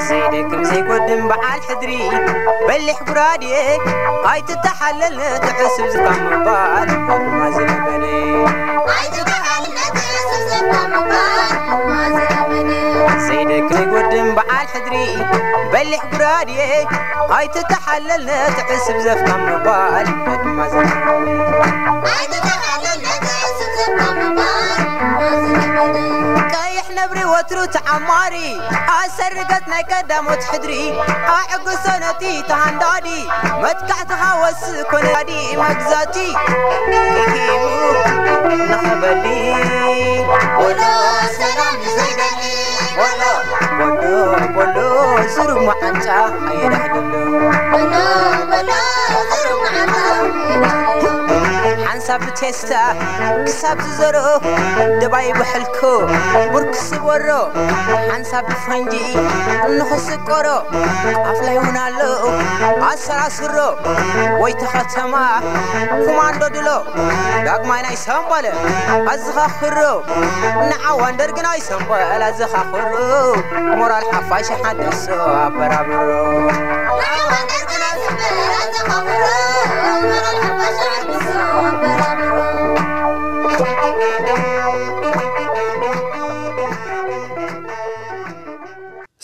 ዘይደክም ዘይጎድም በዓል ሕድሪ በሊሕ ጉራዴ ኣይትተሓለል ትሕስብ ዝካ ምባል ድማ ዝለመደ ዘይደክም ዘይጎድም በዓል ሕድሪ በሊሕ ጉራዴ ኣይትተሓለል ትሕስብ ዘፍካ ምባል ድማ ዝለመደ ቀይሕ ነብሪ ወትሩ ተዓማሪ ኣሰርገት ናይ ቀዳሞት ሕድሪ ኣዕግሶ ነቲ ተሃንዳዲ መጥቃዕትኻ ወስእ ኮነ ዳዲ መግዛቲ ኪኪሙ ንኸበሊ ወሎ ሰላም ዘይደሊ ወሎ ወሎ ወሎ ስሩግ መዓንጫ ኣይዳሕደሎ ወሎ ወሎ ስሩግ መዓንጫ ሓንሳብ ብቴስታ ክሳብ ዝዘሮ ደባይ ብሕልኮ ቡርክ ስበሮ ሓንሳብ ብፈንጂ ንኽስቆሮ ኣፍላይ እውን ኣሎ ኣሰራስሮ ወይ ተኸተማ ኮማንዶ ድሎ ዳግማይ ናይ ሰንበለ ኣዝኻኽሮ ንዓዋን ደርግን ኣይሰንበል ኣዝኻኽሮ ሞራል ሓፋሽ ሓደሶ ኣበራብሮ ንዓዋን ደርግን ኣይሰንበል ኣዝኻኽሮ ሞራል ሓፋሽ ሓደሶ ኣበራብሮ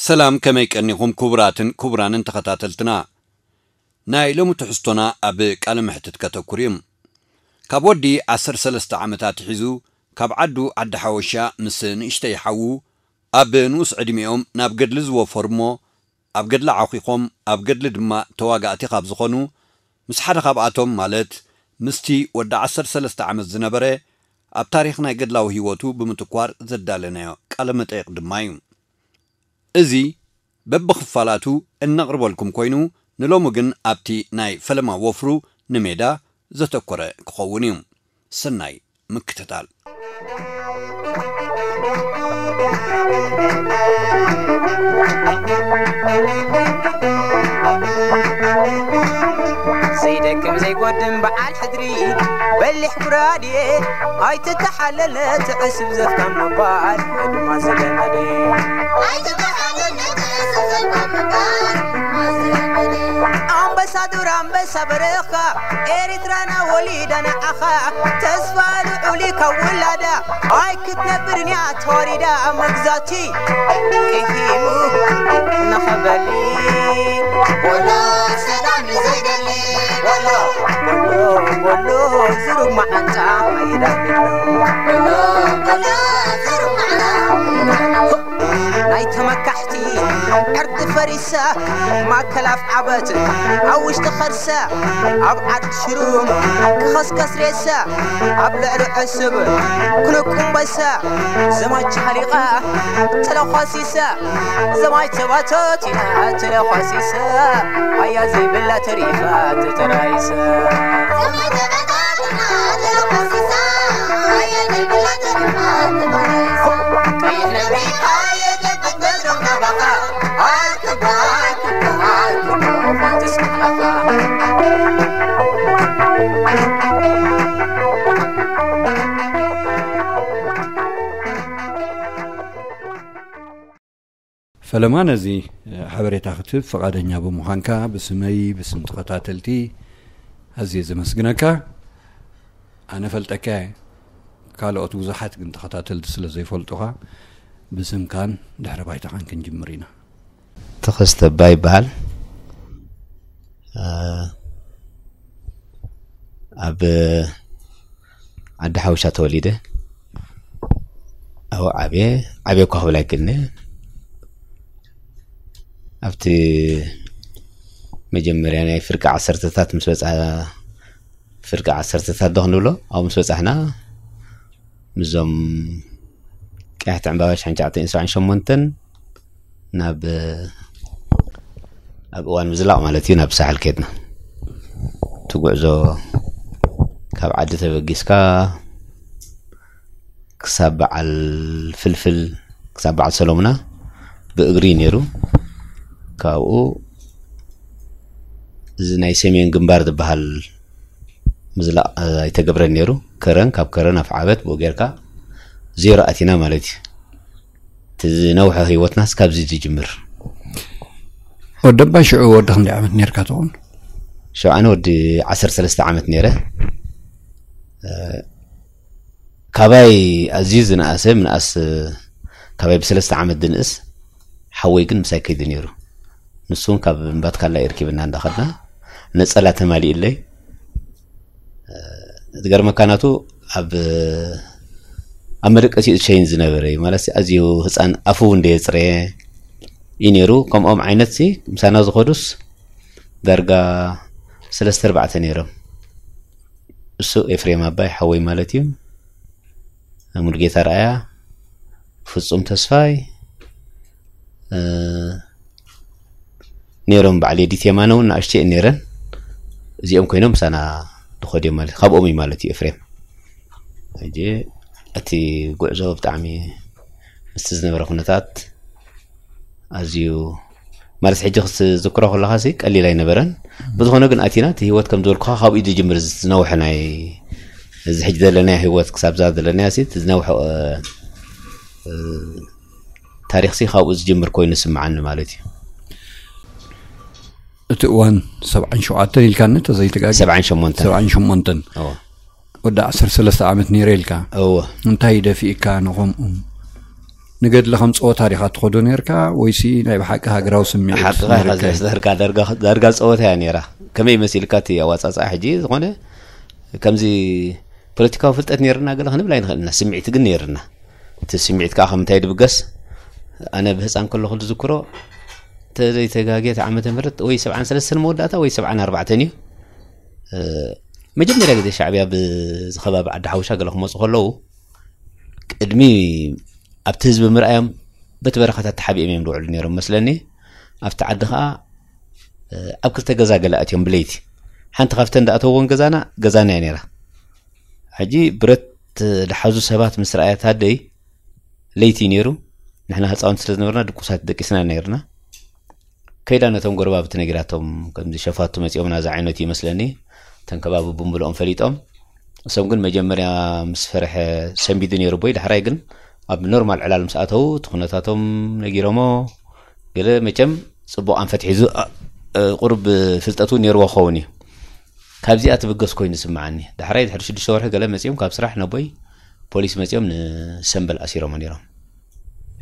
ሰላም፣ ከመይ ቀኒኹም ክቡራትን ክቡራንን ተኸታተልትና? ናይ ሎሚ ትሕዝቶና ኣብ ቃለ መሕትት ከተኩር እዩ። ካብ ወዲ ዓሰርተ ሰለስተ ዓመታት ሒዙ ካብ ዓዱ ዓዲ ሓወሻ ምስ ንእሽተይ ሓዉ ኣብ ንኡስ ዕድሚኦም ናብ ገድሊ ዝወፈሩ እሞ ኣብ ገድሊ ዓኺኾም ኣብ ገድሊ ድማ ተዋጋእቲ ካብ ዝኾኑ ምስ ሓደ ካብኣቶም ማለት ምስቲ ወዲ ዓሰርተ ሰለስተ ዓመት ዝነበረ ኣብ ታሪኽ ናይ ገድላዊ ህይወቱ ብምትኳር ዘዳለናዮ ቃለ መጠይቕ ድማ እዩ። እዚ በብኽፋላቱ እነቕርበልኩም ኮይኑ ንሎሚ ግን ኣብቲ ናይ ፈለማ ወፍሩ ንሜዳ ዘተኮረ ክኸውን እዩ። ሰናይ ምክትታል። ዘይደክም ዘይጎድም በዓል ሕድሪ በሊሕ ጉራዴ ኣይትተሓለለ ትዕስብ ዘፍካ ምባል ድማ ዝለመደ ኣይትተሓለለ ትዕስብ ዘፍካ ምባል ድማ ዝለመደ ኣንበሳ ዱር ኣንበሳ በረኻ ኤርትራና ወሊዳ ንዓኻ ተስፋ ልዑል ካብ ውላዳ ኣይክትነብርን እያ ተዋሪዳ መግዛቲ ቅሂሙ ንኸበሊ ወሎ ሰላም ዘይደሊ ወሎ ወሎ ወሎ ዝሩግ መዓንጣ ኣይዳግም ወሎ ወሎ ዝሩግ መዓንጣ ናይ ተመካሕቲ ዕርዲ ፈሪሰ ማእከል ኣፍዓበት ኣብ ውሽጢ ኸርሰ ኣብ ዓዲ ሽሩም ክኸስከስ ሬሰ ኣብ ልዕሊ ዕስብ ክንቁምበሰ ዘማች ሃሊቐ ተለኳሲሰ ዘማች ተባተቲና ተለኳሲሰ ኣያ ዘይብላ ተሪፋ ተተራይሰ ፈለማ ነዚ ሓበሬታ ክትህብ ፍቓደኛ ብምዃንካ ብስመይ ብስም ተኸታተልቲ ኣዝየ ዘመስግነካ። ኣነ ፈልጠካ እየ፣ ካልኦት ብዙሓት ግን ተኸታተልቲ ስለ ዘይፈልጡኻ ብስምካን ድሕረ ባይታኻን ክንጅምር ኢና። ተኸስተ እባ ይበሃል። ኣብ ዓዲ ሓውሻ ተወሊደ። ኣብኡ ዓብየ ዓብየ እኳ ክብል ኣይክእልን እየ። ኣብቲ መጀመርያ ናይ ፍርቂ ዓሰርተታት ምስ በፅሐ ፍርቂ ዓሰርተታት ዶ ክንብሎ ኣብኡ ምስ በፃሕና ምስዞም ቀያሕቲ ዕምባባ ሽሕን ትሽዓተ ሚእትን ሰብዓን ሸሞንተን ናብ ኣብ እዋን ምዝላቕ ማለት እዩ ናብ ሳሕል ከድና እቲ ጉዕዞ ካብ ዓዲ ተበጊስካ ክሳብ በዓል ፍልፍል ክሳብ በዓል ሰሎሙና ብእግሪ እዩ ነይሩ። ካብኡ እዚ ናይ ሰሜን ግንባር ዝበሃል ምዝላቕ ኣይተገብረን ነይሩ። ከረን ካብ ከረን ኣፍዓበት ብኡ ጌርካ ዜሮ ኣቲና ማለት እዩ። እቲ ዝነውሐ ህይወትናስ ካብዚ ዝጅምር። ወደባ ሽዑ ወዲ ክንደይ ዓመት ነርካ ትኾን? ሽዑ ኣነ ወዲ ዓሰርተ ሰለስተ ዓመት ነይረ። እ፣ ካባይ ኣዝዩ ዝነኣሰ ምንኣስ፣ እ፣ ካባይ ብሰለስተ ዓመት ዝንእስ ሓወይ ግን ምሳይ ከይዱ ነይሩ። ንሱ እውን ካብ እምባትካላ የርኪብና እንዳኸድና ነጸላ ተማሊእለይ። እ፣ ዝገርመካ ናቱ ኣብ ኣብ መደቀሲኡ ሸይን ዝነበረ እዩ ማለት ኣዝዩ ህፃን ኣፉ እውን ደየፅረየ እዩ ነይሩ። ከምኦም ዓይነት ሲ ምሳና ዝኸዱስ ዳርጋ ሰለስተ ኣርባዕተ ነይሮም። እሱ ኤፍሬም ኣባይ ሓወይ ማለት እዩ። ሙሉጌታ ረኣያ፣ ፍጹም ተስፋይ፣ እ፣ ነይሮም። በዓል የዲት የማነ እውን ንኣሽተይ ነይረን። እዚኦም ኮይኖም ምሳና ዝኸዱ እዮም ማለት፣ ካብኦም እዩ ማለት እዩ ኤፍሬም። ሕጂ እቲ ጉዕዞ ብጣዕሚ ምስቲ ዝነበረ ኩነታት ኣዝዩ ማለት ሕጂ ክትዝክሮ ከለኻ ሲ ቀሊል ኣይነበረን። ብዝኾነ ግን ኣቲና እቲ ህይወት ከም ዝበልኩኻ ካብኡ እዩ ዝጅምር፣ ዝነውሐ ናይ እዚ ሕጂ ዘለናዮ ህይወት ክሳብ እዛ ዘለናያ ሲ እቲ ዝነውሐ፣ እ፣ እ፣ ታሪኽ ሲ ካብኡ ዝጅምር ኮይኑ ዝስምዓኒ ማለት እዩ። እቲ እዋን ሰብዓን ሸውዓተን ኢልካኒ ተዘይተጋጊ ሰብዓን ሸሞንተን ሰብዓን ሸሞንተን እወ ወዲ ዓሰርተ ሰለስተ ዓመት ነይረ ኢልካ እወ እንታይ ደፊእካ ንኸምኡ ንገድሊ ከም ፀወታ ዲኻ ትኸዶ ነርካ ወይሲ ናይ ብሓቂ ሃገራዊ ስምዒት ሓቅኻ ኢኻ ነይርካ? ዘሕዝርካ ዳርጋ ዳርጋ ፀወታ እያ ነይራ። ከመይ መሲልካ እቲ ኣዋፃፅኣ ሕጂ ዝኾነ ከምዚ ፖለቲካዊ ፍልጠት ነይርና ገለ ክንብል ኣይንኽእል ኢና፣ ስምዒት ግን ነይርና። እቲ ስምዒት ከዓ ከምንታይ ድብገስ ኣነ ብህፃን ከለኹ ዝዝክሮ ተዘይተጋጌ እቲ ዓመተ ምህረት ወይ ሰብዓን ሰለስተን መወዳእታ ወይ ሰብዓን ኣርባዕተን እዩ። እ፣ መጀመርያ ግዜ ሻዕብያ ብዝኸባቢ ዓዲ ሓውሻ ገለ ክመፁ ከለዉ ቅድሚ ኣብቲ ህዝቢ ምርኣዮም በቲ በረኻታት ተሓቢኦም እዮም ዝውዕሉ ነይሮም መስለኒ። ኣብቲ ዓዲ ከዓ እ፣ ኣብ ክልተ ገዛ ገለ ኣትዮም ብለይቲ ሓንቲ ካብተን እንዳኣተውዎን ገዛና ገዛና እያ ነይራ። ሕጂ ብረት ዝሓዙ ሰባት ምስ ረኣያት ኣደይ ለይቲ እዩ ነይሩ። ንሕና ህፃውንቲ ስለ ዝነበርና ድቁሳት ደቂስና ነይርና። ከይዳ ነቶም ጎረባብቲ ነጊራቶም ከምዚ ሸፋቱ መፂኦም ናዚ ዓይነት እዩ መስለኒ። ተን ከባቢ ቡምብልኦም ፈሊጦም እሶም ግን መጀመርያ ምስ ፈርሐ ሰንቢዱ ነይሩ ቦይ ዳሕራይ ግን ኣብ ኖርማል ዕላል ምስ ኣተው እቲ ኩነታቶም ነጊሮሞ ገለ መቸም ፅቡቕ ኣንፈት ሒዙ ቁሩብ ፍልጠቱ ነይርዎ ክኸውን እዩ። ካብዚኣ ትብገስ ኮይኑ ዝስምዓኒ ዳሕራይ ድሕሪ ሽዱሽተ ወርሒ ገለ መፂኦም ካብ ስራሕ ነቦይ ፖሊስ መፂኦም ንሰንበል ኣሲሮሞ ነይሮም።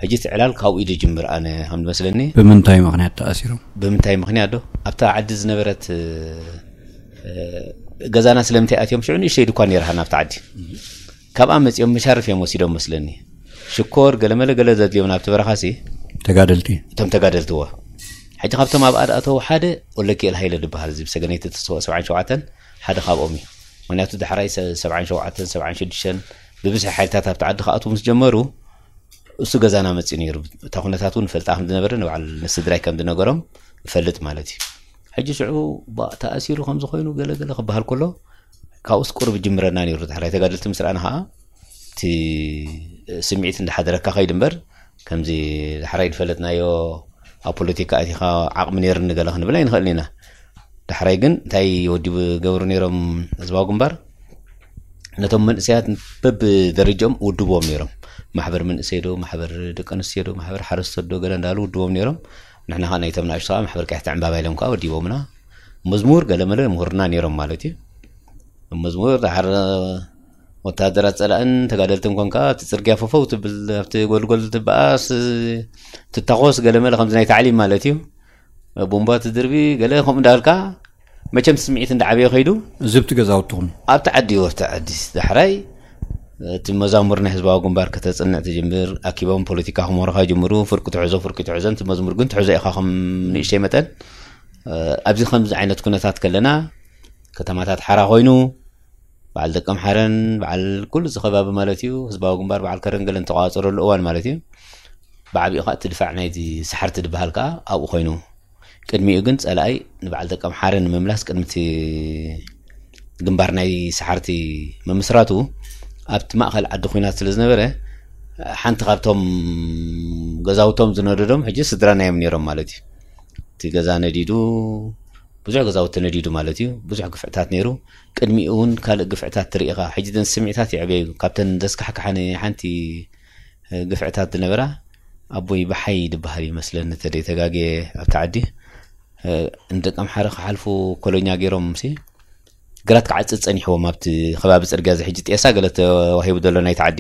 ሕጂ እቲ ዕላል ካብኡ እዩ ዝጅምር ኣነ ከም ዝመስለኒ። ብምንታይ ምኽንያት ተኣሲሮም? ብምንታይ ምኽንያት ዶ ኣብታ ዓዲ ዝነበረት ገዛና ስለምንታይ ኣትዮም ሽዑ ንእሽተይ ድኳን ነይርሃ ናብቲ ዓዲ ካብኣ መፂኦም መሻርፍ እዮም ወሲዶም መስለኒ። ሽኮር ገለመለ ገለ ዘድልዮም ናብቲ በረኻሲ ተጋደልቲ እቶም ተጋደልትዎ። ሕጂ ካብቶም ኣብኣ ኣተው ሓደ ወለኪኤል ሃይለ ዝበሃል እዚ ብሰገነይቲ ተስፎ ሰብዓን ሸውዓተን ሓደ ካብኦም እዩ። ምክንያቱ ዳሕራይ ሰብዓን ሸውዓተን ሰብዓን ሽዱሽተን ብብዝሒ ሓይልታት ኣብቲ ዓዲ ክኣትዉ ምስ ጀመሩ እሱ ገዛና መፅኡ ነይሩ። እታ ኩነታት እውን ፈልጣ ከም ዝነበረ ንበዓል ንስድራይ ከም ዝነገሮም እፈልጥ ማለት እዩ። ሕጂ ሽዑ ተኣሲሩ ከም ዝኾይኑ ገለገለ ክበሃል ከሎ ካብኡስ ቁሩብ ጅምረና ነይሩ። ዳሕራይ ተጋደልቲ ምስ ረኣና ከዓ እቲ ስምዒት እንዳሓደረካ ከይድ እምበር ከምዚ ዳሕራይ ዝፈለጥናዮ ኣብ ፖለቲካ ኣቲኻ ዓቕሚ ነይርኒ ገለ ክንብል ኣይንኽእልን ኢና። ዳሕራይ ግን እንታይ ወዲ ገብሩ ነይሮም ህዝባዊ ግንባር ነቶም መንእሰያት በብደረጃኦም ውድቦም ነይሮም። ማሕበር መንእሰይ ዶ ማሕበር ደቂ ኣንስትዮ ዶ ማሕበር ሓረስቶት ዶ ገለ እንዳሉ ውድቦም ነይሮም። ንሕና ከዓ ናይቶም ንኣሽቱ ከዓ ማሕበር ቀያሕቲ ዕምባባ ኢሎም ከዓ ወዲቦምና። መዝሙር ገለመለ ምሁርና ነይሮም ማለት እዩ። መዝሙር ድሓር ወታደራት ፀላእን ተጋደልትን ኮንካ ኣብቲ ፅርግያ ፈፈው ትብል ኣብቲ ጎልጎል ትበኣስ ትታኾስ ገለመለ ከምዚ ናይ ታዕሊም ማለት እዩ። ቡምባ ትድርቢ ገለ ከምኡ እንዳበልካ መቸም ስምዒት እንዳዓበየ ከይዱ ዝብቲ ገዛውትኹም ኣብቲ ዓዲ ወፍቲ ዓዲ ዳሕራይ እቲ መዛሙር ናይ ህዝባዊ ግንባር ከተፅንዕ ትጅምር ኣኪቦም ፖለቲካ ክመሩኻ ይጅምሩ። ፍርቂ ትሕዞ ፍርቂ ትሕዞ ንቲ መዝሙር ግን ትሕዞ ኢኻ ከም ንእሽተይ መጠን ኣብዚ ከምዚ ዓይነት ኩነታት ከለና ከተማታት ሓራ ኮይኑ በዓል ደቀምሓረን በዓል ኩሉ እዚ ከባቢ ማለት እዩ ህዝባዊ ግንባር በዓል ከረን ገለን ተቋፀረሉ እዋን ማለት እዩ። ብዓቢኡ ከዓ እቲ ድፋዕ ናይቲ ሰሓርቲ ዝበሃል ከዓ ኣብኡ ኮይኑ ቅድሚኡ ግን ፀላኣይ ንበዓል ደቀምሓረ ንምምላስ ቅድሚ እቲ ግንባር ናይ ሰሓርቲ ምምስራቱ ኣብቲ ማእኸል ዓዲ ኩናት ስለ ዝነበረ ሓንቲ ካብቶም ገዛውቶም ዝነደዶም ሕጂ ስድራና እዮም ነይሮም ማለት እዩ። እቲ ገዛ ነዲዱ ብዙሕ ገዛውቲ ነዲዱ ማለት እዩ። ብዙሕ ግፍዕታት ነይሩ። ቅድሚኡ እውን ካልእ ግፍዕታት ትርኢ ኢኻ። ሕጂ ደን ስምዒታት ይዕበዩ ካብተን ዘስካሕክሓኒ ሓንቲ ግፍዕታት ዝነበራ ኣቦይ ብሓይ ዝበሃል ይመስለኒ፣ ተደይ ተጋጌ ኣብቲ ዓዲ፣ እ፣ ንደቂ ኣምሓረ ክሓልፉ ኮሎኛ ገይሮም ሲ፣ ግራት ክዓጽድ ጸኒሕዎም ኣብቲ ከባቢ ጽርግያ፣ እዚ ሕጂ ጤሳ ገለ ተዋሂቡ ዘሎ ናይቲ ዓዲ።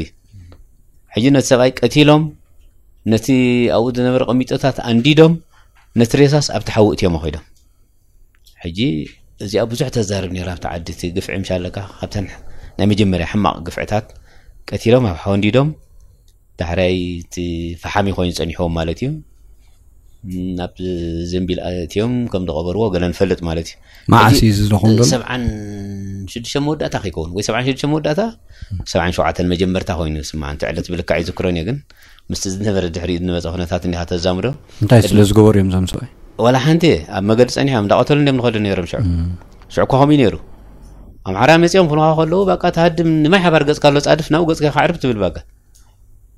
ሕጂ ነቲ ሰብኣይ ቀቲሎም፣ ነቲ ኣብኡ ዝነበረ ቀሚጦታት ኣንዲዶም፣ ነቲ ሬሳስ ኣብቲ ሓዊ እትዮሞ ኸይዶም። ሕጂ እዚኣ ብዙሕ ተዛርብ ነይራ ኣብቲ ዓዲ። እቲ ግፍዒ ምሻለካ ካብተን ናይ መጀመርያ ሕማቕ ግፍዕታት ቀቲሎም ኣብ ሓዊ ኣንዲዶም፣ ዳሕራይ እቲ ፈሓሚ ኮይኑ ጸኒሕዎም ማለት እዩ። ናብ ዘንቢል ኣትዮም ከም ዝቐበርዎ ገለ ንፈልጥ ማለት እዩ። መዓስ ሕጂ እዩ ዝለኹም ዘሎ? ሰብዓን ሽዱሽተ መወዳእታ ከይከውን ወይ ሰብዓን ሽዱሽተ መወዳእታ፣ ሰብዓን ሸውዓተን መጀመርታ ኮይኑ ስማዕ፣ እንተ ዕለት ብልክዕ ይዝክሮን እየ፣ ግን ምስቲ ዝነበረ ድሕሪኡ ዝመፀ ኩነታት እንዲኻ ተዛምዶ። እንታይ ስለ ዝገበሩ እዮም እዞም ሰብኣይ? ወላ ሓንቲ ኣብ መገዲ ጸኒሖም እንዳቐተሉ እንዲም ንኸዱ ነይሮም። ሽዑ ሽዑ እኳ ከምኡ እዩ ነይሩ። ኣምሓራ መጺኦም ክንኻ ከለዉ፣ በቃ፣ ትሃድም ንማይ ሓባር ገጽካ ኣሎ ጻድፍ፣ ናብኡ ገጽካ ከዕርብ ትብል፣ በቃ።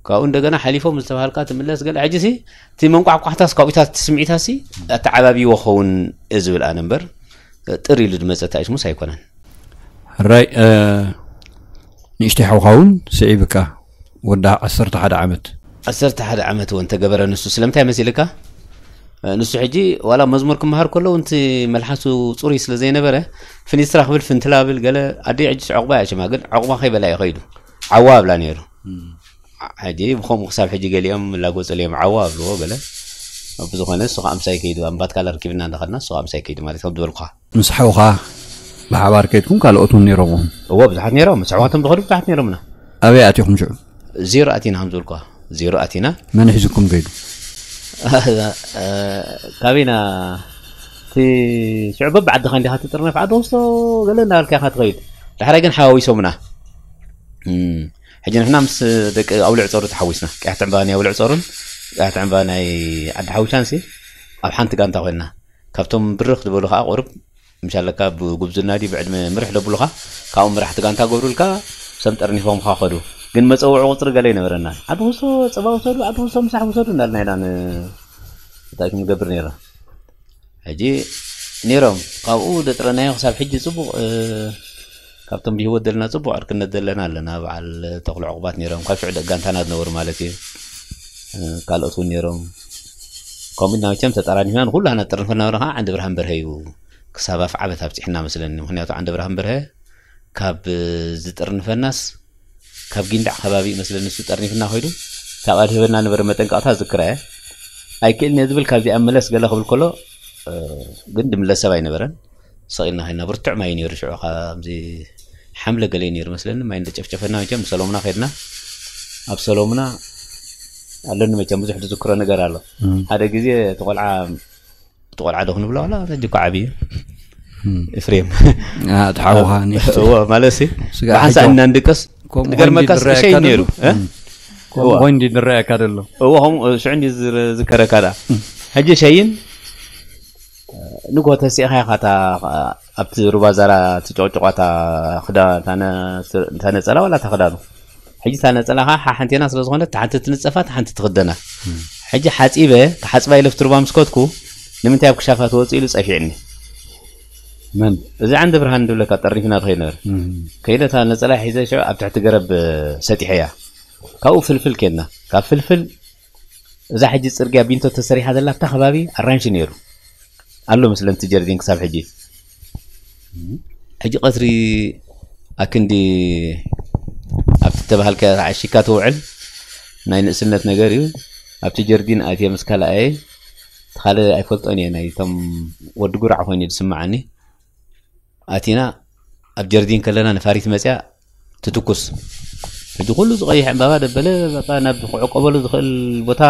ካብኡ እንደገና ሓሊፎም ዝተባሃልካ ትምለስ ገለ። ሕጂ ሲ እቲ መንቋሕቋሕታስ ካብኡታት እቲ ስምዒታሲ ኣተዓባቢዎ ክኸውን እየ ዝብል ኣነ እምበር፣ ጥር ኢሉ ዝመጸ ታይስሙስ ኣይኮነን። ሕራይ፣ እ፣ ንእሽተይ ሓውኻ እውን ስዒብካ፣ ወዳ ዓሰርተ ሓደ ዓመት። ዓሰርተ ሓደ ዓመት እውን ተገበረ። ንሱ ስለምንታይ መሲልካ? ንሱ ሕጂ ዋላ መዝሙር ክመሃር ከሎ እውን እቲ መልሓሱ ጽሩይ ስለ ዘይነበረ፣ ፍኒስትራ ክብል ፍንትላ ብል ገለ። ኣደይ ሕጂ ዕቑባ እያ ሽማ፣ ግን ዕቑባ ከይበላ እዩ ከይዱ። ዓዋ ኣብላ ነይሩ። ሕጂ ብኸምኡ ክሳብ ሕጂ ገሊኦም ላጎጽል እዮም ዓዋ ኣብልዎ ገለ። ብዝኾነ እሱ ከዓ ምሳይ ከይዱ፣ ኣምባትካላ ረኪብና እንዳኸድና እሱ ከዓ ምሳይ ከይዱ ማለት ከም ዝበልኩኻ። ምስ ሓውኻ ብሓባር ከይድኩም ካልኦት እውን ነይሮም? እዎ፣ ብዙሓት ነይሮም። ምስ ኣሕዋቶም ዝኸዱ ብዙሓት ነይሮምና። ኣበይ ኣቲኹም ሽዑ? ዜሮ ኣቲና ከም ዝበልኳ፣ ዜሮ ኣቲና። መን ሒዝኩም ከይዱ? ካበይና? እቲ ሽዑ በብዓድኻ እንዲኻ ትጥርነፍ፣ ዓዲ ውስቶ ገለ እናበልካ ኢኻ ትኸይድ። ዳሕራይ ግን ሓዋዊሶምና። እም፣ ሕጂ ንሕና ምስ ደቂ ኣውልዕ ጾሩ ተሓዊስና። ቀያሕቲ ዕምባባ ናይ ኣውልዕ ጾሩን ቀያሕቲ ዕምባባ ናይ ዓዲ ሓውሻንሲ ኣብ ሓንቲ ጋንታ ኮይንና። ካብቶም ብርኽ ዝበሉ ከዓ ቁሩብ ምሻለካ ብጉብዝና ድዩ ብዕድመ ምርሕ ደብሉኻ፣ ካብኡ መራሕቲ ጋንታ ገብሩልካ፣ ሰም ጠርኒፎምኻ ከዱ። ግን መፀውዒ ቁፅሪ ገለ ይነበረና። ዓዲ ውሶ ፀባ ውሰዱ፣ ዓዲ ውሶ ምሳሕ ውሰዱ እንዳልና ኢና ን-፣ እንታይ ክንገብር ነይርና። ሕጂ ነይሮም ካብኡ ደጥረናዮ ክሳብ ሕጂ ፅቡቕ፣ እ፣ ካብቶም ብህይወት ዘለና ፅቡቕ ዕርክነት ዘለና ኣለና። በዓል ተኽሉ ዕቑባት ነይሮም፣ ካብ ሽዑ ደቂ ጋንታና ዝነበሩ ማለት እዩ። እ፣ ካልኦት እውን ነይሮም። ከምኡ ኢልና መቸም ተጠራኒፍና፣ ንኩሉ ሃና ጥርንፈና ወረ ከዓ ዓንዲ ብርሃን በርሀ እዩ ክሳብ ኣፍ ዓበት ኣብፂሕና መስለኒ። ምክንያቱ ዓንዲ ብርሃን በርሀ ካብ ዝጥርንፈናስ ካብ ጊንዳዕ ከባቢ እዩ መስለኒ እሱ ጠርኒፍና ከይዱ። ካብኣ ዝህበና ነበረ መጠንቀቕታ ዝክራ እየ። ኣይክእልን እየ ዝብል ካብዚኣ መለስ ገለ ክብል ከሎ፣ እ፣ ግን ድምለስ ሰብ ኣይነበረን። ሰቒልና ከይድና ብርቱዕ ማይ ነይሩ ሽዑ፣ ከምዚ ሓምለ ገለ እዩ ነይሩ መስለኒ። ማይ እንደጨፍጨፈና መቸም ሰሎምና ከይድና። ኣብ ሰሎምና ኣለኒ መቸም ብዙሕ ዝዝክሮ ነገር ኣሎ። እም። ሓደ ግዜ እቲ ቆልዓ፣ እቲ ቆልዓ ዶ ክንብሎ ዋላ ሕጂ እኮ ዓብዪ እዩ። እም። ኤፍሬም። አ፣ እቲ ሓውኻ ንእሽቶ። እዎ፣ ማለት ሲ፣ ስጋ ብሓንሳእ ሕጂ እናንድቀስ፣ ከምኡ ንገርመካስ ኮይኑ ሸይ ይረኣየካ ነይሩ፣ ዘሎ? እ? እም። ከምኡ እዎ። ኮይኑ እንዲ ንረኣየካ ዘሎ? እዎ፣ ከምኡ ሽዑ እንዲ ዝር-፣ ዝከረካ ደኣ። እም። ሕጂ ሸይን ንጎ ተሲእኻ ኢኻ እታ ኣብቲ ሩባ ዛራ ትጨቕጭቋ እታ ክዳ-፣ እታ ነ-፣ እታ ነጸላ ዋላ እታ ክዳኑ። ሕጂ እታ ነጸላ ኸዓ ሓሓንቴና ስለ ዝኾነት፣ እታ ሓንቲ ትንጸፋ፣ እታ ሓንቲ ትኽደና። እም። ሕጂ ሓጺበ፣ ክሓጽባ ኢለ ኣብቲ ሩባ ምስ ከድኩ፣ ንምንታይ ኣብ ክሻፋ ትወጽእ ኢሉ ጸፊዕኒ። መን? እዚ ዓንደ ብርሃን ዝብለካ ጠርኒፍና ትኸይድ ነበረ። እም። ከይደ እታ ነጸላ ሒዘ ሽዑ ኣብ ትሕቲ ገረብ ሰጢሐያ። ካብኡ ፍልፍል ኬድና። ካብ ፍልፍል እዛ ሕጂ ጽርግያ ቢንቶ ተሰሪሓ ዘላ ኣብታ ከባቢ ኣራንሺ ነይሩ ኣሎ መስለኒ እቲ ጀርዲን ክሳብ ሕጂ። ሕጂ ቀትሪ ኣክንዲ ኣብቲ ተባሃልካ ተዓሺካ ትውዕል ናይ ንእስነት ነገር እዩ። ኣብቲ ጀርዲን ኣትየ ምስ ካልኣየ፣ እቲ ካልእ ኣይፈልጦን እየ፣ ናይቶም ወዲ ጉራዕ ኮይኑ እዩ ዝስምዓኒ። ኣቲና ኣብ ጀርዲን ከለና ነፋሪት መጽያ ትትኩስ። ሕጂ ኩሉ ዝቐይሕ ዕምባባ ደበለ በቃ ናብ ክዕቆበሉ ዝኽእል ቦታ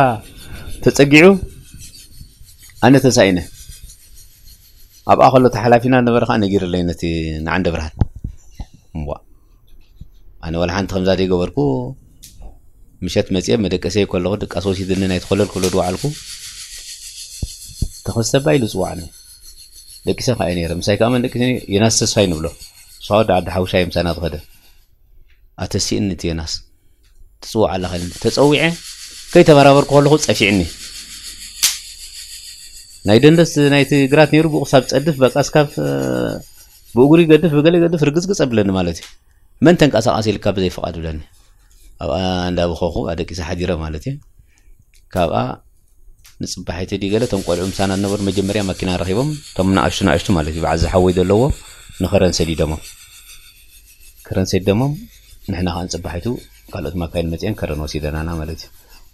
ተጸጊዑ ኣነ ተሳኢነ። ኣብኣ ከሎ ተሓላፊና ነበረ ከዓ ነጊርለይ ነቲ ንዓንደ ብርሃን። እምቧ። ኣነ ዋላ ሓንቲ ከምዛ ዘይገበርኩ ምሸት መጽየ መደቀሰይ ከለኹ ድቃስ ወሲድኒ ናይ ተኾለል ክብሎ ድወዓልኩ። ተኸስተባ ኢሉ ጽዋዕኒ። ደቂሰ ከዓ ነይረ። ምሳይ ከዓ መን ደቂሰ? ዮናስ ተስፋይ ንብሎ። እሱ ወዲ ዓዲ ሓውሻ እዩ ምሳና ዝኸደ። ኣተሲእኒ እቲ ዮናስ። ትጽዋዕ ኣለኻ ኢልኒ። ተጸዊዐ ከይተበራበርኩ ከለኹ ጸፊዕኒ። ናይ ደንደስ ናይቲ ግራት ነይሩ ብኡ ክሳብ ጸድፍ በቃ እስካብ ብእግሩ ይገድፍ ብገለ ይገድፍ ርግጽግጽ ኣብለኒ ማለት እዩ። መን ተንቀሳቐስ ኢልካ ብዘይ ፍቓድ ብለኒ። ኣብኣ እንዳበኸኹ ኣደቂሰ ሓዲረ ማለት እዩ። ካብኣ ንፅባሒቲ ድዩ ገለ፣ እቶም ቆልዑ ምሳና ዝነበሩ መጀመርያ ማኪና ረኺቦም፣ እቶም ንኣሽቱ ንኣሽቱ ማለት እዩ፣ በዓል ዝሓወይ ዘለዎ ንኸረን ሰዲዶሞም። ከረን ሰዲዶሞም፣ ንሕና ከዓ ንፅባሒቱ ካልኦት ማካይን መፅአን ከረን ወሲደናና ማለት እዩ።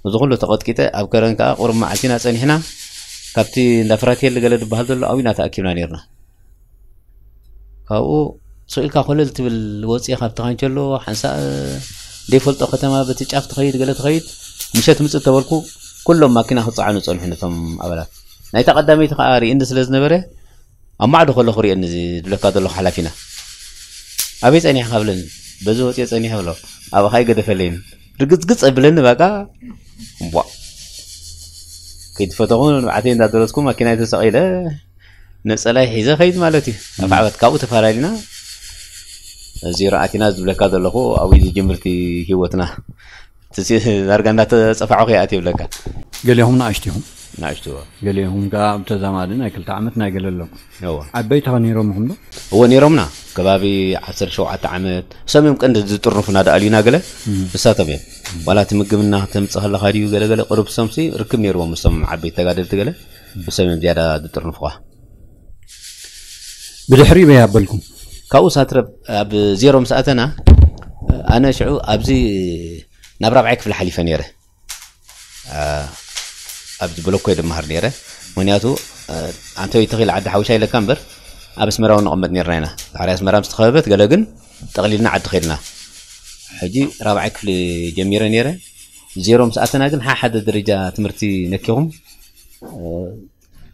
እዚ ኩሉ ተቐጥቂጠ፣ ኣብ ከረን ከዓ ቁሩብ መዓልቲና ፀኒሕና፣ ካብቲ እንዳ ፍራቴል ገለ ዝበሃል ዘሎ ኣብና ተኣኪብና ነርና። ካብኡ ስቕ ኢልካ ኮለል ትብል፣ ወፂእ ካብቲ ካንቸሎ ሓንሳእ ዘይፈልጦ ከተማ በቲ ጫፍ ትኸይድ፣ ገለ ትኸይድ፣ ምሸት ምፅእ ተበልኩ፣ ኩሎም ማኪና ክፀዓኑ ፀንሑ ነቶም ኣባላት። ናይታ ቀዳመይቲ ከዓ ርእኒ ስለ ዝነበረ፣ ኣብ ማዕዶ ከለኹ ርእኒ እዚ ዝብለካ ዘለኹ ሓላፊና። ኣበይ ጸኒሕካ ብለኒ። በዚ ወጽየ ጸኒሐ ብሎ። ኣብኻ ይገደፈለይን። ርግጽግጽ ኣብለኒ በቃ። እምቧ። ከይትፈተኹ ንብዓተይ እንዳደረስኩ ማኪናይ ተሰቒለ ነጸላይ ሒዘ ኸይድ ማለት እዩ። ኣፍዓበት ካብኡ ተፈላለና። እዚ ርኣቲና ዝብለካ ዘለኹ ኣብኡ ዝጅምርቲ ህይወትና። እቲ ሲ-፣ ዳርጋ እንዳተጸፋዕኹ ይኣት ይብለካ። ገሊኹም ንኣሽቱ ኢኹም። ንኣሽቱ። ገሊኹም ከኣ ኣብ ተዛማዲ ናይ ክልተ ዓመት ናይ ገለ ኣለኩም። እወ። ዓበይቲ ኸ ነይሮም ኢኹም ዶ? እወ፣ ነይሮምና። ከባቢ ዓሰርተ ሸውዓተ ዓመት። እሶም እዮም ቀንዲ ዝጥርንፉና ደኣ ኣልዩና ገለ። እም። እሳቶም እዮም። ዋላ እቲ ምግብና ከተምጽእ ከለኻ ድዩ ገለ ገለ ቅሩብ እሶምሲ ርክብ ነይርዎም ምስቶም ዓበይቲ ተጋደልቲ ገለ። እሶም እዮም ዝያዳ ዝጥርንፉኻ። ብድሕሪ በይ ኣበልኩም? ካብኡ ሳትረብ ኣብ ዜሮ ምስ ኣተና፣ ኣነ ሽዑ ኣብዚ ናብ ራብዓይ ክፍሊ ሓሊፈ ነይረ። ኣ፣ ኣብዚ ብሎኮ እየ ድመሃር ነይረ። ምኽንያቱ፣ እ፣ ኣንተ ወይ ተኺል ዓዲ ሓውሻ ኢለካ እምበር፣ ኣብ ኣስመራ እውን ንቕመጥ ነይርና ኢና። ድሕሪ ኣስመራ ምስ ተኸበበት ገለ ግን ጠቕሊልና ዓዲ ኸድና። ሕጂ ራብዓይ ክፍሊ ጀሚረ ነይረ። ዜሮ ምስ ኣተና ግን ሓ-፣ ሓደ ደረጃ ትምህርቲ ነኪኹም፣ እ፣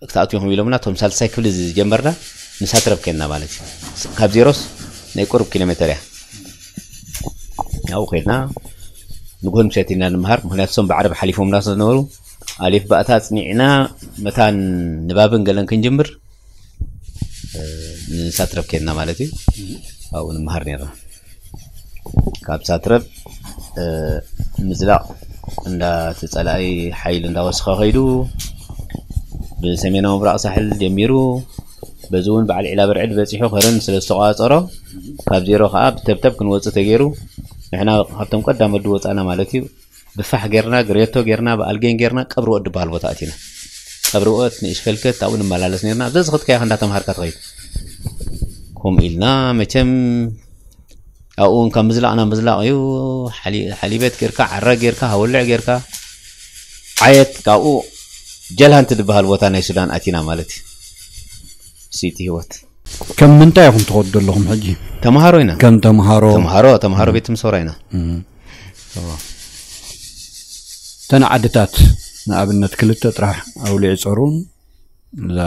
ክትኣትዉ ኢኹም ኢሎምና። እቶም ሳልሳይ ክፍሊ ዝጀመርና ንሳትረብ ኬንና ማለት እዩ። ካብ ዜሮስ ናይ ቁሩብ ኪሎ ሜተር እያ። ኣብኡ ኸድና ንግሆን ምሸት ኢና ንምሃር። ምኽንያቱ እሶም ብዓረብ ሓሊፎምና ስለ ዝነበሩ፣ ኣሌፍ ባእታ ኣጽኒዕና መታን ንባብን ገለን ክንጅምር፣ እ፣ ንሳትረብ ኬንና ማለት እዩ። ኣብኡ ንምሃር ነይርና። ካብ ሳትረብ፣ እ፣ ምዝላቕ እንዳ እቲ ጸላኢ ሓይል እንዳወሰኸ ኸይዱ፣ ብሰሜናዊ ምብራቕ ሳሕል ጀሚሩ፣ በዚ እውን በዓል ዒላ በርዕድ በጺሑ ከረን ስለ ዝተቋጸሮ፣ ካብ ዜሮ ኸኣ ብተብተብ ክንወጽእ ተገይሩ፣ ንሕና ካብቶም ቀዳሞት ዝወጻና ማለት እዩ። ብፋሕ ጌርና፣ ግሬቶ ጌርና፣ ብኣልጌን ጌርና፣ ቀብሪ ወድ ዝበሃል ቦታ ኣቲና። ቀብሪ ወድ፣ ንእሽ ፈልከት፣ ኣብኡ ንመላለስ ኔርና። ኣብዚ ዝኸድካዮ እንዳተምሃርካ ትኸይድ። ከምኡ ኢልና፣ መቸም፣ ኣብኡ እውን ካብ ምዝላቕና ምዝላቕ እዩ። ሓሊ-፣ ሓሊበት ጌርካ፣ ዓረ ጌርካ፣ ሃወልዕ ጌርካ፣ ዓየት፣ ካብኡ ጀልሃንቲ ዝበሃል ቦታ ናይ ሱዳን ኣቲና ማለት እዩ። ስይቲ ህይወት። ከም ምንታይ ኢኹም ትኸዱ ዘለኹም ሕጂ? ተምሃሮ ኢና። ከም ተምሃሮ? ተምሃሮ፣ ተምሃሮ ቤት ትምህርቲ ሰውራ ኢና። እም። እዋ። እተን ዓድታት ንኣብነት ክልተ ጥራሕ ኣውሊዕ ጸሩን እዛ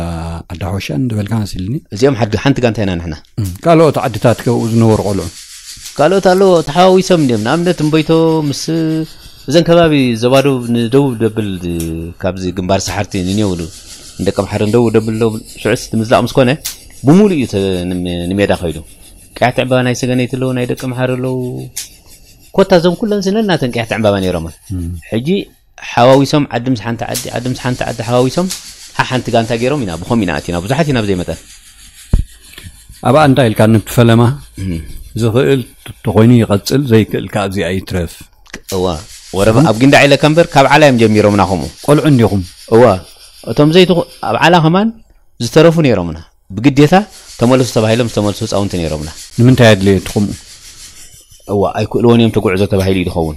ዓዲ ሓወሻን ዝበልካ መሲልኒ። እዚኦም ሓድ-፣ ሓንቲ ጋንታ ኢና ንሕና። እም። ካልኦት ዓድታት ከ ኣብኡ ዝነበሩ ቆልዑ? ካልኦት ኣለዎ፣ ተሓዋዊሶም እንድዮም። ንኣብነት እምቦይቶ ምስ እዘን ከባቢ ዞባ ደቡብ፣ ንደቡብ ደብል ካብዚ ግንባር ሰሓርቲ ንኔው ንደቂ ኣምሓረ ንደቡብ ደብል ዶ ሽዑስ እቲ ምዝላቕ ምስ ኮነ፣ ብምሉእ እዩ ተ-፣ ንም-፣ ንሜዳ ከይዱ። ቅያሕቲ ዕምባባ ናይ ሰገነይቲ ኣለዉ፣ ናይ ደቂ ኣምሓረ ኣለዉ። ኮታ እዞም ኩለን ስነናተን ቅያሕቲ ዕምባባ ነይሮምን። እም። ሕጂ ሓዋዊሶም ዓዲ ምስ ሓንቲ ዓዲ፣ ዓዲ ምስ ሓንቲ ዓዲ ሓዋዊሶም ሓ-፣ ሓንቲ ጋንታ ገይሮም ኢና፣ ብኸም ኢና ኣቲና፣ ብዙሓት ኢና ብዘይ መጠን። ኣብኣ እንታይ ኢልካ፣ ነቲ ፈለማ እም። ዝኽእል ተኾይኑ ይቐጽል፣ ዘይክእል ከኣ ኣብዚኣ ይትረፍ። እዋ፣ ወረብ ኣብ ጊንዳዕ ኢለካ እምበር፣ ካብ ዓላ እዮም ጀሚሮምና ከምኡ። ቆልዑ እንዲኹም። እዋ፣ እቶም ዘይትኹ-፣ ኣብ ዓላ ከማን ዝተረፉ ነይሮምና። ብግዴታ ተመለሱ ተባሂሎም ዝተመልሱ ህፃውንቲ ነይሮምና። ንምንታይ ኣድለየ እቲ ከምኡ? እዋ፣ ኣይክእልዎን እዮም ተጉዕዞ ተባሂሉ እዩ ዝኸውን።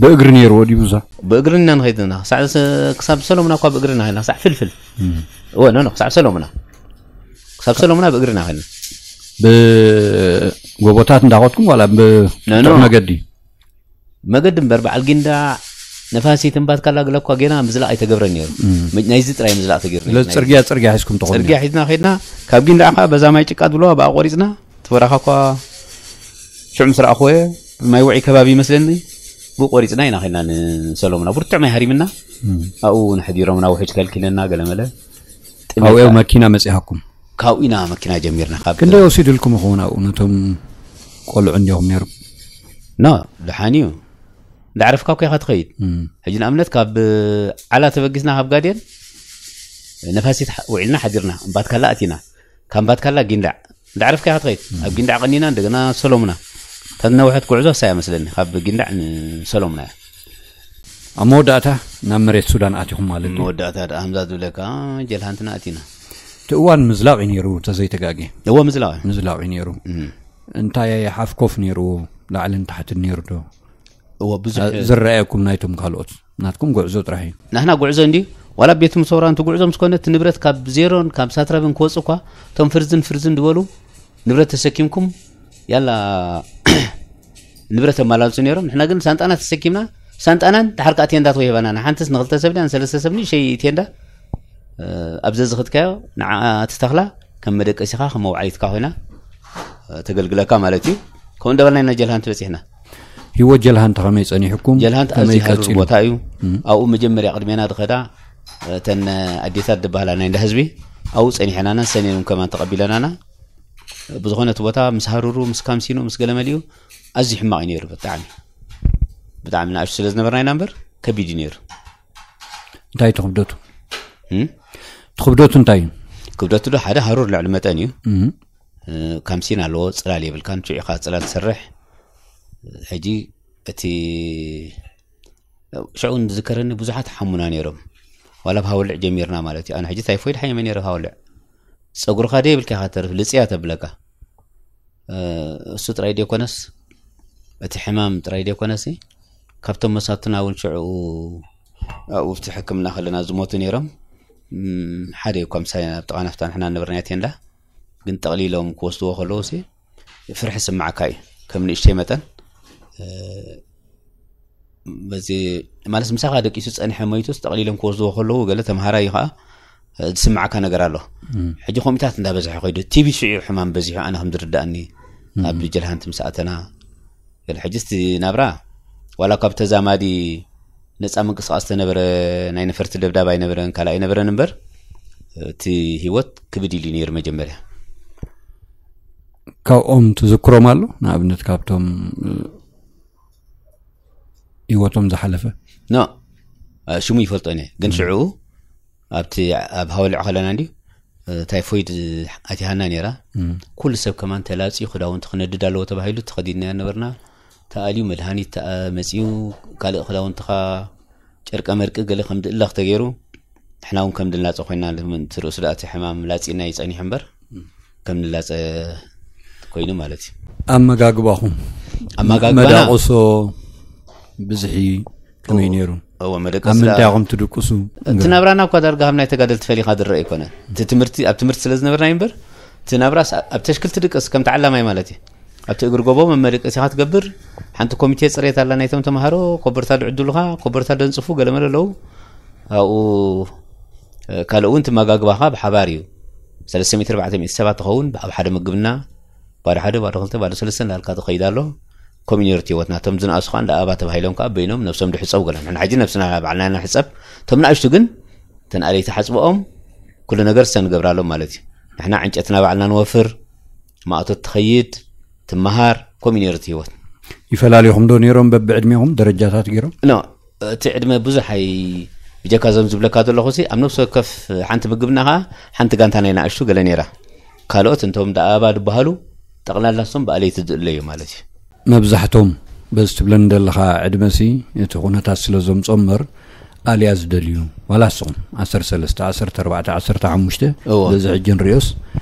ብእግሪ ነይርዎ ድዩ ብዛ? ብእግሪ ኢና ንኸይድ ዘለና። ክሳዕ ስ-፣ ክሳብ ሰሎምና እኳ ብእግሪ ኢና ኸይድና። ክሳዕ ፍልፍል። እም። እወ፣ ኖ፣ ኖ፣ ክሳብ ሰሎምና። ክሳብ ሰሎምና ብእግሪ ኢና ኸይድና። ብጎቦታት እንዳኸድኩም ዋላ ብ-፣ ኖ፣ ኖ። ጥዑይ መገዲ? መገዲ እምበር፣ በዓል ጊንዳዕ፣ ነፋሲት፣ እምባትካላ ገለ እኳ ጌና ምዝላቕ ኣይተገብረን ነይሩ። እም። መ-፣ ናይዚ ጥራይ ምዝላቕ ተገይሩ ነይሩ። ስለዚ ጽርግያ፣ ጽርግያ ሒዝኩም ትኸዱ? ጽርግያ ሒዝና ኸይድና፣ ካብ ጊንዳዕ ኸዓ በዛ ማይ ጭቃ ትብለዋ፣ ብኣ ቆሪጽና፣ እቲ በረኻ እኳ ሽዑ ምስ ረኣኽዎ፣ ማይ ውዒ ከባቢ ይመስለኒ፣ ብኡ ቆሪጽና ኢና ኸይድና ንሰሎምና። ብርቱዕ ማይ ሃሪምና፣ እም። ኣብኡ ነሕዲሮምና፣ ውሕጅ ከልኪለና፣ ገለመለ። ኣብኡ መኪና መጺኣኩም? ካብኡ ኢና መኪና ጀሚርና። ካብ ክንደይ ወሲድልኩም ይኸውን ኣብኡ ነቶም ቆልዑ እንዲኹም ነይሩ? ኖ፣ ደሓን እዩ። እንዳዕረፍካ እኮ ኢኻ ትኸይድ። እም። ሕጂ ንኣብነት ካብ ዓላ ተበጊስና ካብ ጋዴን ነፋሲት ሓ-፣ ውዒልና ሓዲርና፣ እምባትካላ ኣቲና። ካብ እምባትካላ ጊንዳዕ። እንዳዕረፍካ ኢኻ ትኸይድ። እም። ኣብ ጊንዳዕ ቀኒና እንደገና ሰሎምና። እታ ዝነውሐት ጉዕዞ እሳ እያ መስለኒ፣ ካብ ጊንዳዕ ንሰሎምና እያ። ኣብ መወዳእታ ናብ መሬት ሱዳን ኣቲኹም ማለት እዩ። መወዳእታ ደኣ ከምዛ ዝብለካ ጀልሃንትና ኣቲና። እቲ እዋን ምዝላቕ እዩ ነይሩ፣ ተዘይተጋጌ እዎ ምዝላቕ እዩ። ምዝላቕ እዩ ነይሩ። እም። እንታይ ሓፍ ኮፍ ነይሩ፣ ላዕልን ታሕትን ነይሩ ዶ? እዎ ብዙሕ ዝረኣየኩም ናይቶም ካልኦት፣ ናትኩም ጉዕዞ ጥራሕ እዩ። ናህና ጉዕዞ እንዲ ዋላ ቤት ምሰውራ እንት ጉዕዞ ምስ ኮነ እቲ ንብረት ካብ ዜሮን ካብ ሳትራብን ክወፁ እኳ እቶም ፍርዝን ፍርዝን ዝበሉ ንብረት ተሰኪምኩም ያላ ንብረት ኣማላልሱ ነይሮም። ንሕና ግን ሳንጣና ተሰኪምና ሳንጣናን ድሓር ከዓ ቴንዳ ተወሂባና፣ ንሓንትስ ንክልተ ሰብ ድያ ንሰለስተ ሰብ ንእሸይ ቴንዳ፣ እ፣ ኣብ ዘዝኽትካዮ ንዓ ትተኽላ ከም መደቀሲኻ ከም መውዓይትካ ኮይና፣ እ፣ ተገልግለካ ማለት እዩ። ከምኡ እንዳበልና ኢና ጀልሃንት በፂሕና። ህይወት ጀልሃንት ከመይ ጸኒሕኩም? ጀልሃንት ከመይ ኣዝዩ ሃሩር ቀጺሉ? ቦታ እዩ። ኣብኡ መጀመርያ ቅድሜና ዝኸዳ፣ እ፣ እተን ኣዴታት ዝበሃላ ናይ እንዳ ህዝቢ ኣብኡ ጸኒሐናና፣ ሰኔን ከማን ተቐቢለናና። ብዝኾነ እቲ ቦታ ምስ ሃሩሩ ምስ ካምሲኖ ምስ ገለመሊኡ ኣዝዩ ሕማቕ እዩ ነይሩ። ብጣዕሚ ብጣዕሚ ንኣሽቱ ስለ ዝነበርና ኢና እምበር ከቢድ እዩ ነይሩ። እንታይ ትኽብደቱ? እም? ትኽብደቱ እንታይ እዩ? ክብደቱ ዶ ሓደ ሃሩር ልዕሊ መጠን እዩ። እም። እ፣ ካምሲን ኣለዎ፣ ጽላል የብልካን፣ ሽዑ ኢኻ ጽላል ትሰርሕ። ሕጂ እቲ ሽዑ ዝዝከረኒ ብዙሓት ሓሙና ነይሮም። ዋላ ኣብ ሃወልዕ ጀሚርና ማለት እዩ። ኣነ ሕጂ ታይፎይድ ሓየመ ነይረ ኣብ ሃወልዕ። ጸጉርኻ ደይ ብልካ ኢኻ ተርፍ ልጽያ ተብለካ። እ፣ እሱ ጥራይ ደይኮነስ እቲ ሕማም ጥራይ ደይኮነሲ ካብቶም መሳቱና እውን ሽዑ ኣብኡ ኣብቲ ሕክምና ከለና ዝሞቱ ነይሮም። እም፣ ሓደ እኳ ምሳይ ኣብ ጥቓ ናፍታ ንሕና ነበርና ቴንዳ ግን ጠቕሊሎም ክወስድዎ ከለዉ ሲ ፍርሒ ስማዓካ እዩ። ከም ንእሽተይ መጠን፣ እ፣ በዚ ማለት ምሳኻ ደቂሱ ጸንሐ ሞይቱስ ጠቕሊሎም ክወስድዎ ከለዉ ገለ ተምሃራይ እዩ ከዓ፣ እ፣ ዝስማዓካ ነገር ኣሎ። ሕጂ ኮሚታት እንዳበዝሐ ኮይዱ ቲቪ ሽዑ ሕማም በዚሑ ኣነ ከም ዝርዳእኒ ኣብ ጀልሃንቲ ምስ ኣተና ገለ ሕጂ እቲ ናብራ ዋላ ካብ ተዛማዲ ነፃ ምንቅስቃስ ተነበረ ናይ ነፈርቲ ደብዳብ ኣይነበረን ካልእ ኣይነበረን እምበር እቲ ህይወት ክብድ ኢሉ ነይሩ መጀመርያ። ካብኦም ትዝክሮም ኣሎ? ንኣብነት ካብቶም፣ እ፣ ህይወቶም ዝሓለፈ? ኖ፣ እ፣ ሽሙ ይፈልጦ እኔ ግን ሽዑ ኣብቲ ኣብ ሃወልዕ ከለና እንዲዩ፣ እ፣ ታይፎይድ ኣቲሃና ነይራ። ኩሉ ሰብ ከማን ተላፅዩ ክዳውንቲ ክነድድ ኣለዎ ተባሂሉ ተኸዲድናዮ ነበርና። ተኣልዩ መድሃኒት ተኣ-፣ መፅዩ ካልእ ክዳውንትኻ ጨርቀ መርቂ ገለ ከም ድእላኽ ተገይሩ ንሕና እውን ከም ድላፀ ኮይና። እቲ ርእሱ ደኣ እቲ ሕማም ላፂና እዩ ፀኒሑ እምበር ከም ንላፀ ኮይኑ ማለት እዩ። ኣመጋግባኹም ኣመጋግባና መዳቆሶ ብዝሒ ከመይ ነይሩ? እዎ ኣብ መደቀሲ ምንታይ ደኣ ኢኹም ትድቅሱ? እቲ ናብራና እኳ ዳርጋ ከም ናይ ተጋደልቲ ፈሊኻ ዝረአ ኣይኮነ። እቲ ትምህርቲ ኣብ ትምህርቲ ስለ ዝነበርና እዩ እምበር እቲ ናብራስ ኣብ ተሽክል ትድቅስ ከም ተዓላማይ ማለት እዩ። ኣብቲ እግሪ ጎቦ መመደቀሲኻ ትገብር። ሓንቲ ኮሚቴ ፅሬት ኣላ ናይቶም ተምሃሮ ኮበርታ ድዕዱልኻ ኮበርታ ደንፅፉ ገለመለ ኣለዉ። ኣብኡ እ፣ ካልእ እውን ትመጋግባኻ ብሓባር እዩ። ሰለስተ ሚእቲ ኣርባዕተ ሚእቲ ሰባት ትኸውን ኣብ ሓደ ምግብና ባዶ ሓደ ባዶ ክልተ ባዶ ሰለስተ እንዳልካ ትኸይድ ኣሎ። ኮሚኒዮርቲ ህይወትና እቶም ዝነኣሱ ከዓ እንዳ ኣባ ተባሂሎም ከዓ በይኖም ነብሶም ድሕፀቡ ገለ ንሕና ሕጂ ነብስና ባዕልና ኢና ንሕፀብ። እቶም ንኣሽቱ ግን እተን ኣለይቲ ሓፅበኦም ኩሉ ነገር እሰን ንገብራሎም ማለት እዩ። ንሕና ዕንጨትና ባዕልና ንወፍር፣ ማእቶት ትኸይድ ትመሃር ኮሚኒዮርቲ ህይወት ይፈላልኹም ዶ ነይሮም በብዕድሜኹም ደረጃታት ገይሮም? ኖ እቲ ዕድመ ብዙሕ ኣይ ብጀካ ዞም ዝብለካ ዘለኹ ሲ ኣብ ነፍሲ ወከፍ ሓንቲ ምግብና ከዓ ሓንቲ ጋንታ ናይ ንኣሽቱ ገለ ነይራ። ካልኦት እንቶም ደኣባ ዝበሃሉ ጠቕላላ ሶም ብኣለይቲ ዝእለዩ ማለት እዩ። መብዛሕቶም በዚ ትብለኒ ዘለኻ ዕድመ ሲ እቲ ኩነታት ስለ ዘምጾም እምበር ኣልያ ዝደልዩ ዋላ ንስኹም ዓሰርተ ሰለስተ ዓሰርተ ኣርባዕተ ዓሰርተ ሓሙሽተ እዎ። በዚ ሕጂ ንሪኦስ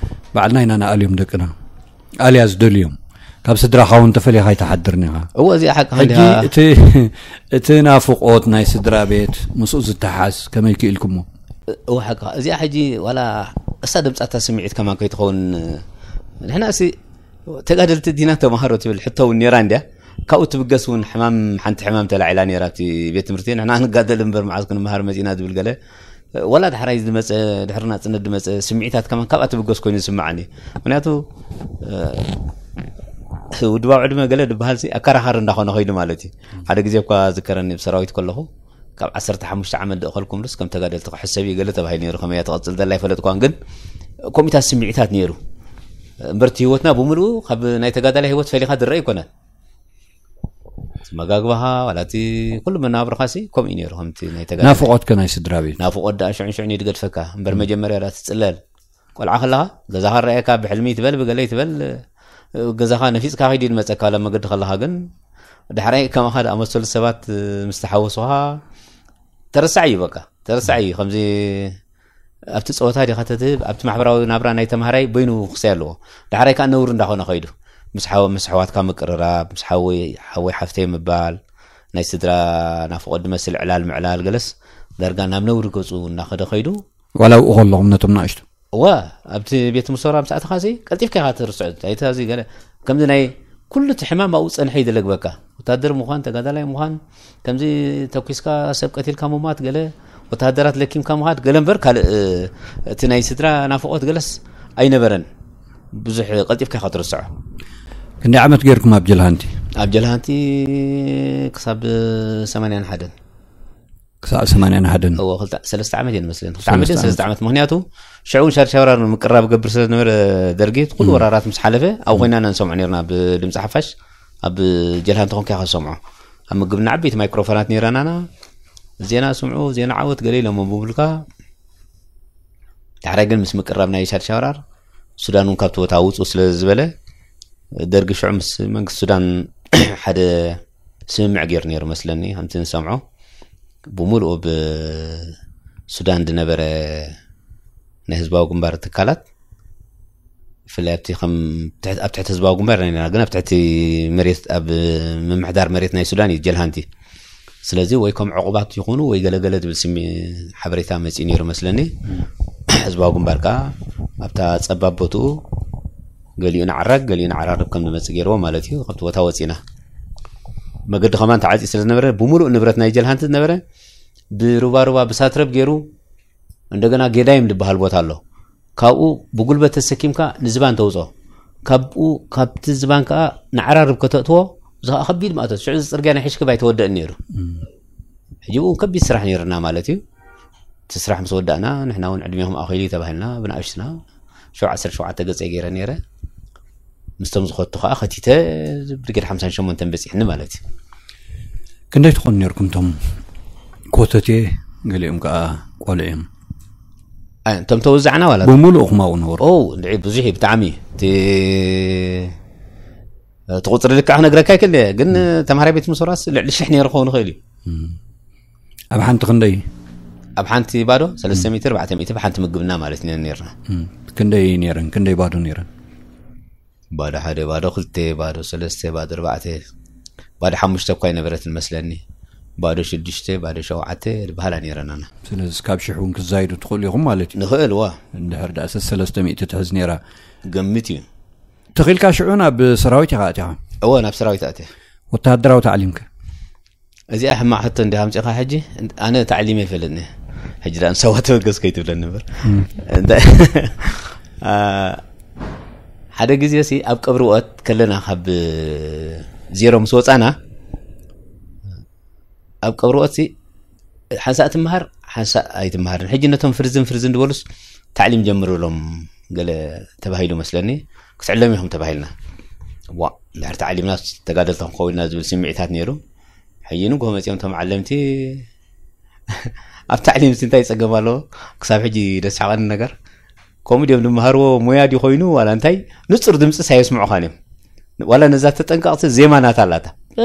ባዕልና ኢና ንኣልዮም ደቅና ኣልያ ዝደልዮም ካብ ስድራኻ እውን ተፈሊኻ ኣይትሓድርን ኢኻ። እዎ እዚኣ ሓቂ ሕጂ ከንዲኻ እቲ እቲ ናፍቆት ናይ ስድራ ቤት ምስኡ ዝተሓዝ ከመይ ክኢልኩሞ? እወ ሓቅኻ እዚኣ ሕጂ ዋላ እሳ ደምፃታ ስምዒት ከማን ከይትኸውን ንሕና ሲ ተጋደልቲ ዲና ተምሃሮ ትብል ሕቶ እውን ነይራ እንድያ። ካብኡ ትብገስ እውን ሕማም ሓንቲ ሕማም ተላዒላ ነይራ እቲ ቤት ትምህርቲ ንሕና ንጋደል እምበር መዓዝ ክንመሃር መፂና ዝብል ገለ ዋላ ዳሕራይ ዝመፀ ድሕሪ ናፅነት ዝመፀ ስምዒታት ከማን ካብኣ ትብገስ ኮይኑ ዝስምዓኒ። ምክንያቱ ውድባዊ ዕድመ ገለ ዝበሃል ሲ ኣከራኻሪ እንዳኾነ ከይዱ ማለት እዩ። ሓደ ግዜ እኳ ዝከረኒ ብሰራዊት ከለኹ ካብ ዓሰርተ ሓሙሽተ ዓመት ደእኸልኩምሉስ ከም ተጋደልቲ ክሕሰብ እዩ ገለ ተባሂሉ ነይሩ። ከመይ እያ ትቐፅል ዘላ ኣይፈለጥኳን ግን ከምኡታት ስምዒታት ነይሩ። እምበርቲ ህይወትና ብምሉኡ ካብ ናይ ተጋዳላይ ህይወት ፈሊኻ ዝረአ ኣይኮነን። መጋግባኻ ዋላ እቲ ኩሉ መናብርኻሲ ከምኡ እዩ ነይሩ ከምቲ ናይ ተጋዳላይ ናፍቆትከ ናይ ስድራ ቤት? ናፍቆት ደኣ ሽዑን ሽዑን እዩ ዝገድፈካ እምበር መጀመርያ ደኣ ትፅለል። ቆልዓ ከለኻ ገዛኻ ረኣየካ ብሕልሚ ትበል ብገለ ትበል ገዛኻ ነፊፅካ ከይዲ ዝመፀካ ላ መገዲ ከለኻ ግን ዳሕራይ ከማኻ ደኣ መሰሉ ሰባት ምስ ተሓወሱኻ ተረሳዕ እዩ፣ በቃ ተረሳዕ እዩ። ከምዚ ኣብቲ ጸወታ ዲኻ ተትህብ፣ ኣብቲ ማሕበራዊ ናብራ ናይ ተማሃራይ በይኑ ክሰይ ኣለዎ። ዳሕራይ ከኣ ነውሪ እንዳኾነ ኸይዱ፣ ምስ ሓው-፣ ምስ ኣሕዋትካ ምቅርራብ፣ ምስ ሓወይ፣ ሓወይ ሓፍተይ ምባል፣ ናይ ስድራ ናፍቖት ድመስል ዕላል ምዕላል፣ ገለስ ዳርጋ ናብ ነውሪ ገጹ እናኸደ ኸይዱ። ዋላ ኣብኡ ከለኹም ነቶም ንኣሽቱ? እዋ፣ ኣብቲ ቤት ምሶራ ምስ ኣተኻሲ ቀልጢፍካ ኢኻ ትርስዖ። ኣይታ እዚ ገለ ከምዚ ናይ ኩሉ እቲ ሕማም ኣብኡ ጸንሐ እዩ ዝለግበካ። ወታደር ምዃን፣ ተጋዳላይ ምዃን፣ ከምዚ ተኲስካ ሰብ ቀቲልካ ምሟት፣ ገለ ወተሃደራት ለኪምካ ምኻድ፣ ገለ እምበር ካልእ፣ እቲ ናይ ስድራ ናፍቖት ገለስ ኣይነበረን። ብዙሕ ቀልጢፍካ ኢኻ ትርስዖ። ክንደይ ዓመት ገይርኩም ኣብ ጀልሃንቲ? ኣብ ጀልሃንቲ ክሳብ ሰማንያን ሓደን። ክሳብ ሰማንያን ሓደን? እዎ፣ ክልተ፣ ሰለስተ ዓመት እየ ዝመስለኒ። ክልተ ዓመት ሰለስተ ድን ሰለስተ ዓመት። ዓመት። ምኽንያቱ ሽዑ እውን ሻድሻይ ወራር ምቅርራብ ገብር ስለ ዝነበረ ደርጊ፣ እቲ ኩሉ እም። ወራራት ምስ ሓለፈ፣ ኣብኡ እም። ኮይና ኢና ንሰምዖ ነርና፣ ብድምፂ ሓፋሽ፣ ኣብ ጀልሃንቲ ኮንካ ኢኻ ትሰምዖ። ኣብ ምግብና ዓበይቲ ማይክሮፎናት ነይረናና፣ ዜና ስምዑ፣ ዜና ዓወት ገለ ኢሎም ምብሉካ። ዳሕራይ ግን ምስ ምቅራብ ናይ ሻድሻይ ወራር፣ ሱዳን እውን ካብቲ ቦታ ውፁ ስለ ዝበለ፣ ደርጊ ሽዑ ምስ መንግስቲ ሱዳን ሓደ ስምምዕ ገይሩ ነይሩ መስለኒ፣ ከምቲ ንሰምዖ። ብምሉኡ ብሱዳን ዝነበረ ናይ ህዝባዊ ግንባር ትካላት፣ ብፍላይ ኣብቲ ከም ትሕት-፣ ኣብ ትሕቲ ህዝባዊ ግንባር ኢና ነርና፣ ግን ኣብ ትሕቲ መሬት፣ ኣብ ምምሕዳር መሬት ናይ ሱዳን እዩ ጀልሃንቲ። ስለዚ ወይ ከም ዕቑባት ይኹኑ ወይ ገለገለ ዝብል ስሚ ሓበሬታ መጺኡ ነይሩ መስለኒ። ህዝባዊ ግንባር ከኣ ኣብታ ጸባብ ቦትኡ ገሊኡ ንዓራግ፣ ገሊኡ ንዓራርብ ከም ዝመጽእ ገይርዎ ማለት እዩ። ካብቲ ቦታ ወጺና። መገዲ ከማን ተዓጽዩ ስለ ዝነበረ፣ ብምሉእ ንብረት ናይ ጀልሃንቲ ዝነበረ ብሩባሩባ ብሳትረብ ገይሩ፣ እንደገና ጌዳይም ዝበሃል ቦታ ኣሎ። ካብኡ ብጉልበት ተሰኪምካ ንዝባን ተውጾ። ካብኡ፣ ካብቲ ዝባን ከኣ ንዓራርብ ከተእትዎ፣ እዚ ከኣ ከቢድ ማእቶት። ሽዑ እዚ ጽርግያ ናይ ሕሽክብ ኣይተወደእን ነይሩ። እም። ሕጂ እውን ከቢድ ስራሕ ነይርና ማለት እዩ። እቲ ስራሕ ምስ ወዳእና፣ ንሕና እውን ዕድሜኹም ኣኺሉ እዩ ተባሂልና፣ ብንኣሽቱና፣ ሽዑ ዓሰርተ ሸውዓተ ገጸይ ገይረ ነይረ። ምስቶም ዝኸቱ ከኣ ከቲተ ብርጌድ ሓምሳን ሸሞንተን በጺሕኒ ማለት እዩ። ክንደይ ትኾኑ ነርኩም እቶም ኮተቴ? ገሊኦም ከኣ ቆልዑ እዮም። ኣይ፣ እቶም ተወዛዕና ዋላ? ብምሉእኹም ኣብኡ ነበሩ? ኦ፣ እንድዒ ብዙሕ እዩ ብጣዕሚ። እቲ፣ እቲ ቁጽሪ ልክዕ ክነግረካ ኣይክእል እየ፣ ግን እም። ተምሃራይ ቤት ምሶራስ ልዕሊ ሽሕ ነይሩ ክኸውን ይኽእል እዩ። እም። ኣብ ሓንቲ ክንደይ? ኣብ ሓንቲ ባዶ ሰለስተ ሚእቲ፣ ኣርባዕተ ሚእቲ ብሓንቲ ምግብና ማለት ኢና ነርና። እም። ክንደይ ነይረን? ክንደይ ባዶ ነይረን? ባዶ ሓደ፣ ባዶ ክልተ፣ ባዶ ሰለስተ፣ ባዶ ኣርባዕተ፣ ባዶ ሓሙሽተ እኳ ኣይነበረትን መስለኒ። ባዶ ሽዱሽተ፣ ባዶ ሸውዓተ ዝበሃላ ነይረናና። ስለዚ ካብ ሽሕ እውን ክዛይዱ ትኽእሉ ኢኹም ማለት እዩ። ንኽእል፣ ዋ። እንድሕር ደኣ ሰለስተ ሚእቲ ትሕዝ ነይራ። ገምት እዩ። ተኺልካ ሽዑ ናብ ሰራዊት ኢኻ ኣቲኻ? እወ፣ ናብ ሰራዊት ኣትየ። ወተሃደራዊ ታዕሊምከ? እዚኣ ሕማቕ ሕቶ እንዲኻ ኣምጺኻ ሕጂ። ኣነ ታዕሊመ ኣይፈልጥን እየ። ሕጂ ደኣ ንሳዋ ተበገስ ከይትብለኒ እምበር። እም። እንታይ፣ አ፣ ሓደ ግዜ ሲ ኣብ ቀብሪ ወት ከለና ካብ ዜሮ ምስ ወጻና፣ ኣብ ቀብሪ ወት ሲ ሓንሳእ ትምሃር፣ ሓንሳእ ኣይትምሃርን። ሕጂ ነቶም ፍርዝን ፍርዝን ዝበሉስ ታዕሊም ጀምሩሎም ገለ ተባሂሉ መስለኒ። ክትዕለሙ ኢኹም ተባሂልና። ዋ፣ እንድሕር ተዓሊምና ተጋደልቲ ክንከውን ኢና ዝብል ስምዒታት ነይሩ። ሕጂ ንግሆ መጺኦም እቶም ዓለምቲ፣ ኣብ ታዕሊም እንታይ ጸገም ኣለዎ? ክሳብ ሕጂ ደስሓቐኒ ነገር፣ ከምኡ ድዮም ዝመሃርዎ ሞያ ድዩ ኮይኑ ዋላ እንታይ፣ ንጹር ድምጺስ ኣየስምዑኻን እዮም። ዋላ ነዛ ተጠንቀቕቲ ዜማ ናታ ኣላታ። እ፣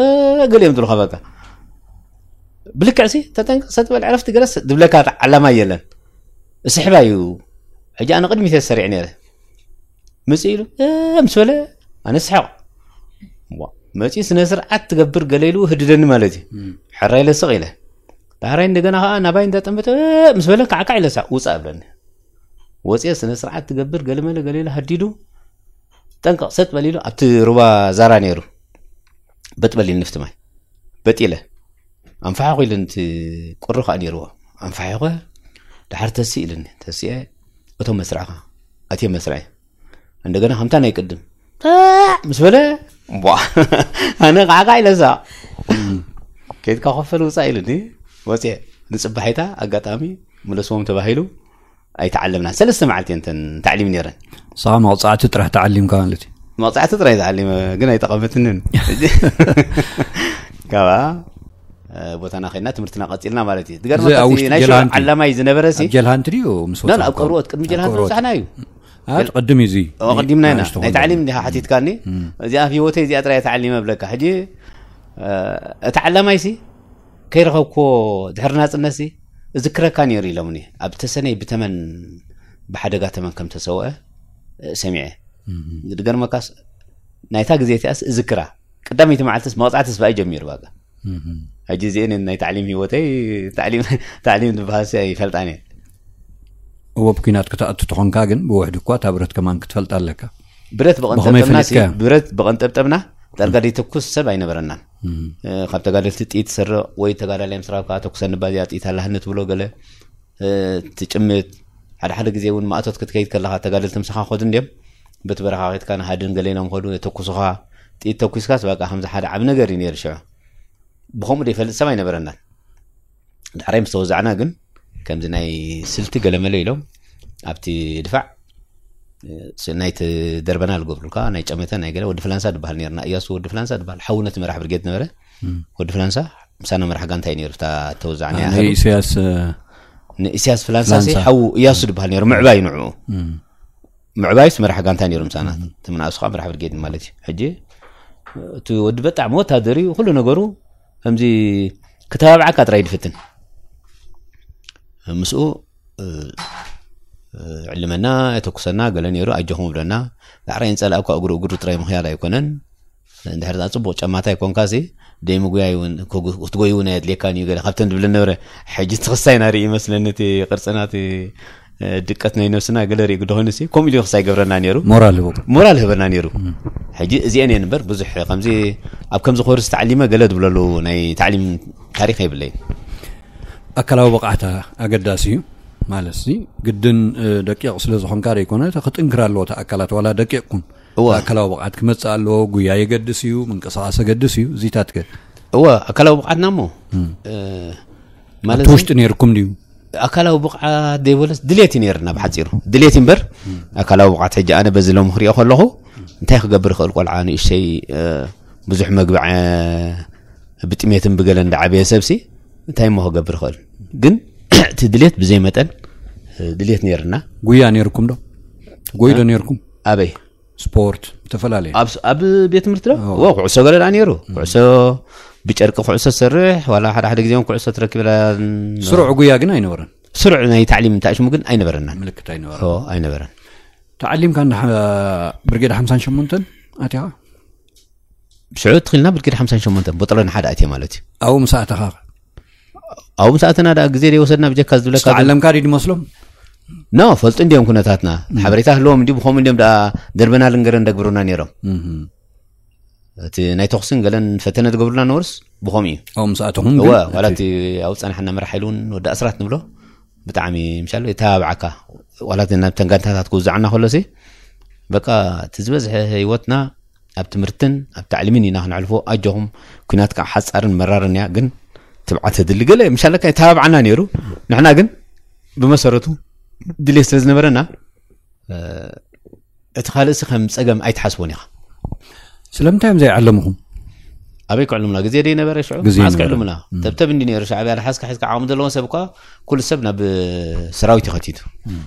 ገሊኦም ዝብሉኻ በቃ። ብልክዕሲ ተጠንቀቕ፣ ሰጥ በል፣ ዕረፍቲ ገለስ ዝብለካ ዓላማ የለን። እስሕባ እዩ። ሕጂ ኣነ ቅድሚት እየ ሰሪዕ ነይረ። መጺኡ ኢሉ፣ "እ" ምስ በለ፣ ኣነ ስሕቕ። ዋ፣ መጺኡ ስነ ስርዓት ትገብር ገለ ኢሉ ህድደኒ ማለት እዩ። እም። ሕራይ ኢለ ስቕ ኢለ። ዳሕራይ እንደገና ኸኣ ናባይ እንዳጠመተ፣ "እ" ምስ በለ፣ ካዕካዕ ኢለ ሳቕ፣ "ውጻእ" እብለኒ። ወጺአ ስነ ስርዓት ትገብር ገለ መለ ገለ ኢሉ ሃዲዱ፣ "ጠንቀቕ፣ ሰጥ በል" ኢሉ፣ ኣብቲ ሩባ ዛራ ነይሩ። በጥ በል ኢሉ ንፍቲ ማይ። በጥ ኢለ። ኣንፋሕኹ ኢሉኒ፣ እቲ ቁሪ ኸኣ ነይርዎ። ኣንፋሒኹ፣ "ደሓር ተሲ" ኢሉኒ። ተሲኤ፣ "እቶ መስርዕኻ፣ ኣትየ መስርዐይ። እንደገና ከምታ ናይ ቅድም፣ ጣዕ" ምስ በለ፣ ቧ፣ ኣነ ቃዕቃዕ ኢለ ሳቕ። "ከይድካ ኮፈል ውጻእ" ኢሉኒ። ወጽየ። ንጽባሒታ ኣጋጣሚ ምለስዎም ተባሂሉ ኣይተዓለምናን። ሰለስተ መዓልቲ እየን እተን ታዕሊም ነይረን። ንስኻ መቕጻዕቲ ጥራሕ ተዓሊምካ ማለት እዩ? መቕጻዕቲ ጥራይ ተዓሊመ፣ ግን ኣይጠቐመትንን። ካብኣ፣ እ፣ ቦታና ኸድና ትምህርትና ቀጺልና ማለት እዩ። እዚ ዝገርመካ ኣብ እቲ ውሽጢ ናይ ሽዑ ጀልሃንቲ? ዓላማይ ዝነበረ ሲ፣ ኣብ ጀልሃንቲ ድዩ ምስ ኖ፣ ኖ፣ ወጻእኩም? ኣብ ቀብርኦት፣ ቅድሚ ኣብ ጀልሃንቲ ቀብርኦት። ምብጻሕና እዩ። አ፣ ቅድም እዩ እዚ። ኦ፣ ቀዲምና ኢና። ንእሽቶ ናይ ኮንዶ። ታዕሊም እንዲኻ ሓቲትካኒ። እም። እዚኣ ኣብ ህይወተይ እዚኣ ጥራይ እየ ተዓሊመ እብለካ። ሕጂ፣ እ፣ እቲ ዓላማይ ሲ፣ ከይረኸብኩዎ ድሕሪ ናጽነት ሲ፣ እዝክረካ ነይሩ ኢሎምኒ። ኣብ ተሰነይ ብተመን፣ ብሓደጋ ተመን ከም ተሰውአ፣ እ፣ ሰሚዐ። ዝገርመካስ፣ ናይታ ግዜ እቲኣስ እዝክራ። ቀዳመይቲ መዓልትስ መቕጻዕትስ ብኣይ ጀሚሩ ባጋ። ሕጂ እዚአን ናይ ታዕሊም ህይወተይ፣ ታዕሊም፣ ታዕሊም ዝበሃልሲ ኣይፈልጣን እየ። እዎ፣ ብኲናት ክትኣቱ ተኾንካ ግን ብውሕድ እኳ እታ ብረት ከማን ክትፈልጣ ኣለካ። ብረት ብኸመይ ብቐንጠብጠብና ሲ-፣ ፈሊጥካዮ? ብረት ብቐንጠብጠብና ዳርጋ ዘይተኩስ ሰብ ኣይነበረናን። እ፣ ካብ ተጋደልቲ ጥይት ትሰርቕ ወይ ተጋዳላይ ምስ ረኸብካ ተኩሰኒ ባዚያ ጥይት ኣላህኒ ትብሎ ገለ፣ እ፣ ትጭምት። ሓደ ሓደ ግዜ እውን ማእቶት ክትከይድ ከለኻ ተጋደልቲ ምሳኻ ኸዱ እንድዮም። በቲ በረኻ ኸይድካ ንሃድን ገለ ኢሎም ኸዱ፣ የተኩሱኻ። ጥይት ተኩስካስ በቃ ከምዚ ሓደ ዓቢ ነገር እዩ ነይሩ ሽዑ። ብኸምኡ ዘይፈልጥ ሰብ ኣይነበረናን። ዳሕራይ ምስ ተወዛዕና ግን ከምዚ ናይ ስልቲ ገለመለ ኢሎም ኣብቲ ድፋዕ፣ እ፣ ስ-፣ ናይ ትደርበና ዝገብሩልካ፣ ናይ ጨመተ፣ ናይ ገለ፣ ወዲ ፍላንሳ ዝበሃል ነይርና። እያሱ ወዲ ፍላንሳ ዝበሃል ሓው ነቲ መራሕ ብርጌድ ነበረ። ወዲ ፍላንሳ ምሳና መራሕ ጋንታ እዩ ነይሩ፣ እታ ተወዛዕና እያ ናይ ህሩ። ኢሳያስ፣ እ፣ ንኢሳያስ ፍላንሳ ሲ ፍላንሳ። ሓው እያሱ ዝበሃል ነይሩ፣ ምዕባይ ንዕኡ። ምዕባይስ መራሕ ጋንታ ነይሩ ምሳና። እቲ ምንኣሱ ከዓ መራሕ ብርጌድ ማለት እዩ። ሕጂ እቲ ወዲ በጣዕሚ ወታደር እዩ፣ ኩሉ ነገሩ ከምዚ ክተባብዓካ ጥራይ ድፍትን። ምስኡ፣ እ፣ እ፣ ዕልመና፣ የተኩሰና፣ ገለ ነይሩ፣ ኣጆኹም ብለና። ዳሕራይ ንጸላእ እኳ እግሩ እግሩ ጥራይ ምኽያድ ኣይኮነን። እንድሕር ደኣ ጽቡቕ ጨማታይ ኮንካሲ፣ ደይ ምጉያይ እውን፣ ክጉ-፣ ክትጎይ እውን ኣየድልየካን እዩ፣ ገለ ካብተን ዝብለን ነበረ። ሕጂ እቲ ክሳይና ርኢ ይመስለኒ፣ እቲ ቅርጽና፣ እቲ፣ እ፣ ድቀት ናይ ነብስና ገለ ርኢ ግደ ኮይኑሲ፣ ከምኡ ኢሉ ክሳይ ይገብረና ነይሩ። ሞራል ህቦ። ሞራል ህበና ነይሩ። ሕጂ እዚአን እየን እምበር፣ ብዙሕ ከምዚ፣ ኣብ ከምዚ ኮርስ ተዓሊመ ገለ ዝብለሉ ናይ ታዕሊም ታሪኽ የብለይን። ኣካላዊ ብቕዓት ኣገዳሲ እዩ። ማለትሲ፣ ግድን፣ እ፣ ደቂቕ ስለ ዝኾንካ ደይኮነ፣ ክጥንክር ኣለዎ እቲ ኣካላት፣ ዋላ ደቂቕ ኩን። እወ። ኣካላዊ ብቕዓት ክመጽእ ኣለዎ፣ ጉያ የገድስ እዩ፣ ምንቅስቓስ የገድስ እዩ፣ እዚታት ከ? እወ፣ ኣካላዊ ብቕዓትና እሞ፣ እ፣ ማለት ኣብቲ ውሽጢ ነይርኩም ድዩ? ኣካላዊ ብቕዓት ዘይበለስ ድሌት እዩ ነይርና፣ ብሓጺሩ። ድሌት እዩ እምበር፣ ኣካላዊ ብቕዓት ሕጂ ኣነ በዚ ሎሚ ክሪኦ ከለኹ፣ እንታይ ክገብር ይኽእል ቆልዓ ንእሽተይ፣ እ፣ ብዙሕ መግቢ ዓ-፣ ብጥሜትን ብገለን ዝዓበየ ሰብሲ፣ እንታይ እሞ ክገብር ይኽእል? ግን እቲ ድሌት ብዘይ መጠን፣ እ፣ ድሌት ነይርና። ጉያ ነይርኩም ዶ? ትጎዩ ዶ ነይርኩም? ኣበይ? ስፖርት፣ ዝተፈላለየ። ኣብ ስ-፣ ኣብ ቤት ትምህርቲ ዶ? ኦ። ዎ፣ ኩዕሶ ገለ ደኣ ነይሩ። ኩዕሶ፣ ብጨርቂ ኩዕሶ ትሰርሕ፣ ዋላ ሓደ ሓደ ግዜ እውን ኩዕሶ ትረክብ ኢላ ን-፣ ስሩዕ ጉያ ግን ኣይነበረን። ስሩዕ ናይ ታዕሊም እንታይ ሽሙ ግን ኣይነበረናን። ምልክት ኣይነበረን። ኦ፣ ኣይነበረን። ተዓሊምካ እንዳ ሓ-፣ ብርጌድ ሓምሳን ሸሞንተን ኣቲኻ? ብሽዑ ትኽልና ብርጌድ ሓምሳን ሸሞንተን፣ ቦጥረን ሓደ ኣትየ ማለት እዩ። ኣብኡ ምስ ኣተኻ? ኣብኡ ምስ ኣተና ደኣ ግዜ ደይወሰድና ብጀካ ዝብለካ ግን ዝተዓለምካ ድዩ ድመስሎም? ኖ፣ ፈልጡ እንዲዮም ኩነታትና። ሓበሬታ ህልዎም እንዲ ብኸምኡ እንዲዮም ደኣ ደርበና ልንገረን ደግብሩና ነይሮም። እህ። እቲ ናይ ተኹስን ገለን ፈተነ ዝገብሩና ነበርስ ብኸምኡ እዩ። ኣብኡ ምስ ኣተኹም እወ፣ ግን ዋላ እቲ እቲ ኣብኡ ዝጸናሕና መራሕ ሓይሊ እውን ወዲ ኣስራት ንብሎ ብጣዕሚ ምሻሎ የተባብዓካ። ዋላ እቲ ናብ ተንጋንታታት ክውዛዕና ከሎሲ በቃ እቲ ዝበዝሐ ህይወትና ኣብ ትምህርትን ኣብ ታዕሊምን ኢና ክነሕልፎ። ኣጆኹም፣ ኲናት ከዓ ሓጻርን መራርን እያ፣ ግን ትብዓት ተድሊ ገለ ምሻለካ የተባብዓና ነይሩ። ንሕና ግን ብመሰረቱ ድሌት ስለ ዝነበረና፣ እ፣ እቲ ካልእሲ ከም ጸገም ኣይትሓስቦን ኢኻ። ስለምንታይ እዮም ዘይዓለምኹም? ኣበይ ክዕልሙና? ግዜ ደይ ነበረ ሽዑ? ግዜ መዓስ ነበረ። ክዕልሙና? እም። ተብተብ እንዲ ነይሩ፣ ሻዕብያ ዝሓዝካ ሒዝካ ዓቕሚ ዘለዎ ሰብ እኳ ኩሉ ሰብ ናብ ሰራዊት እዩ ከቲቱ። እም።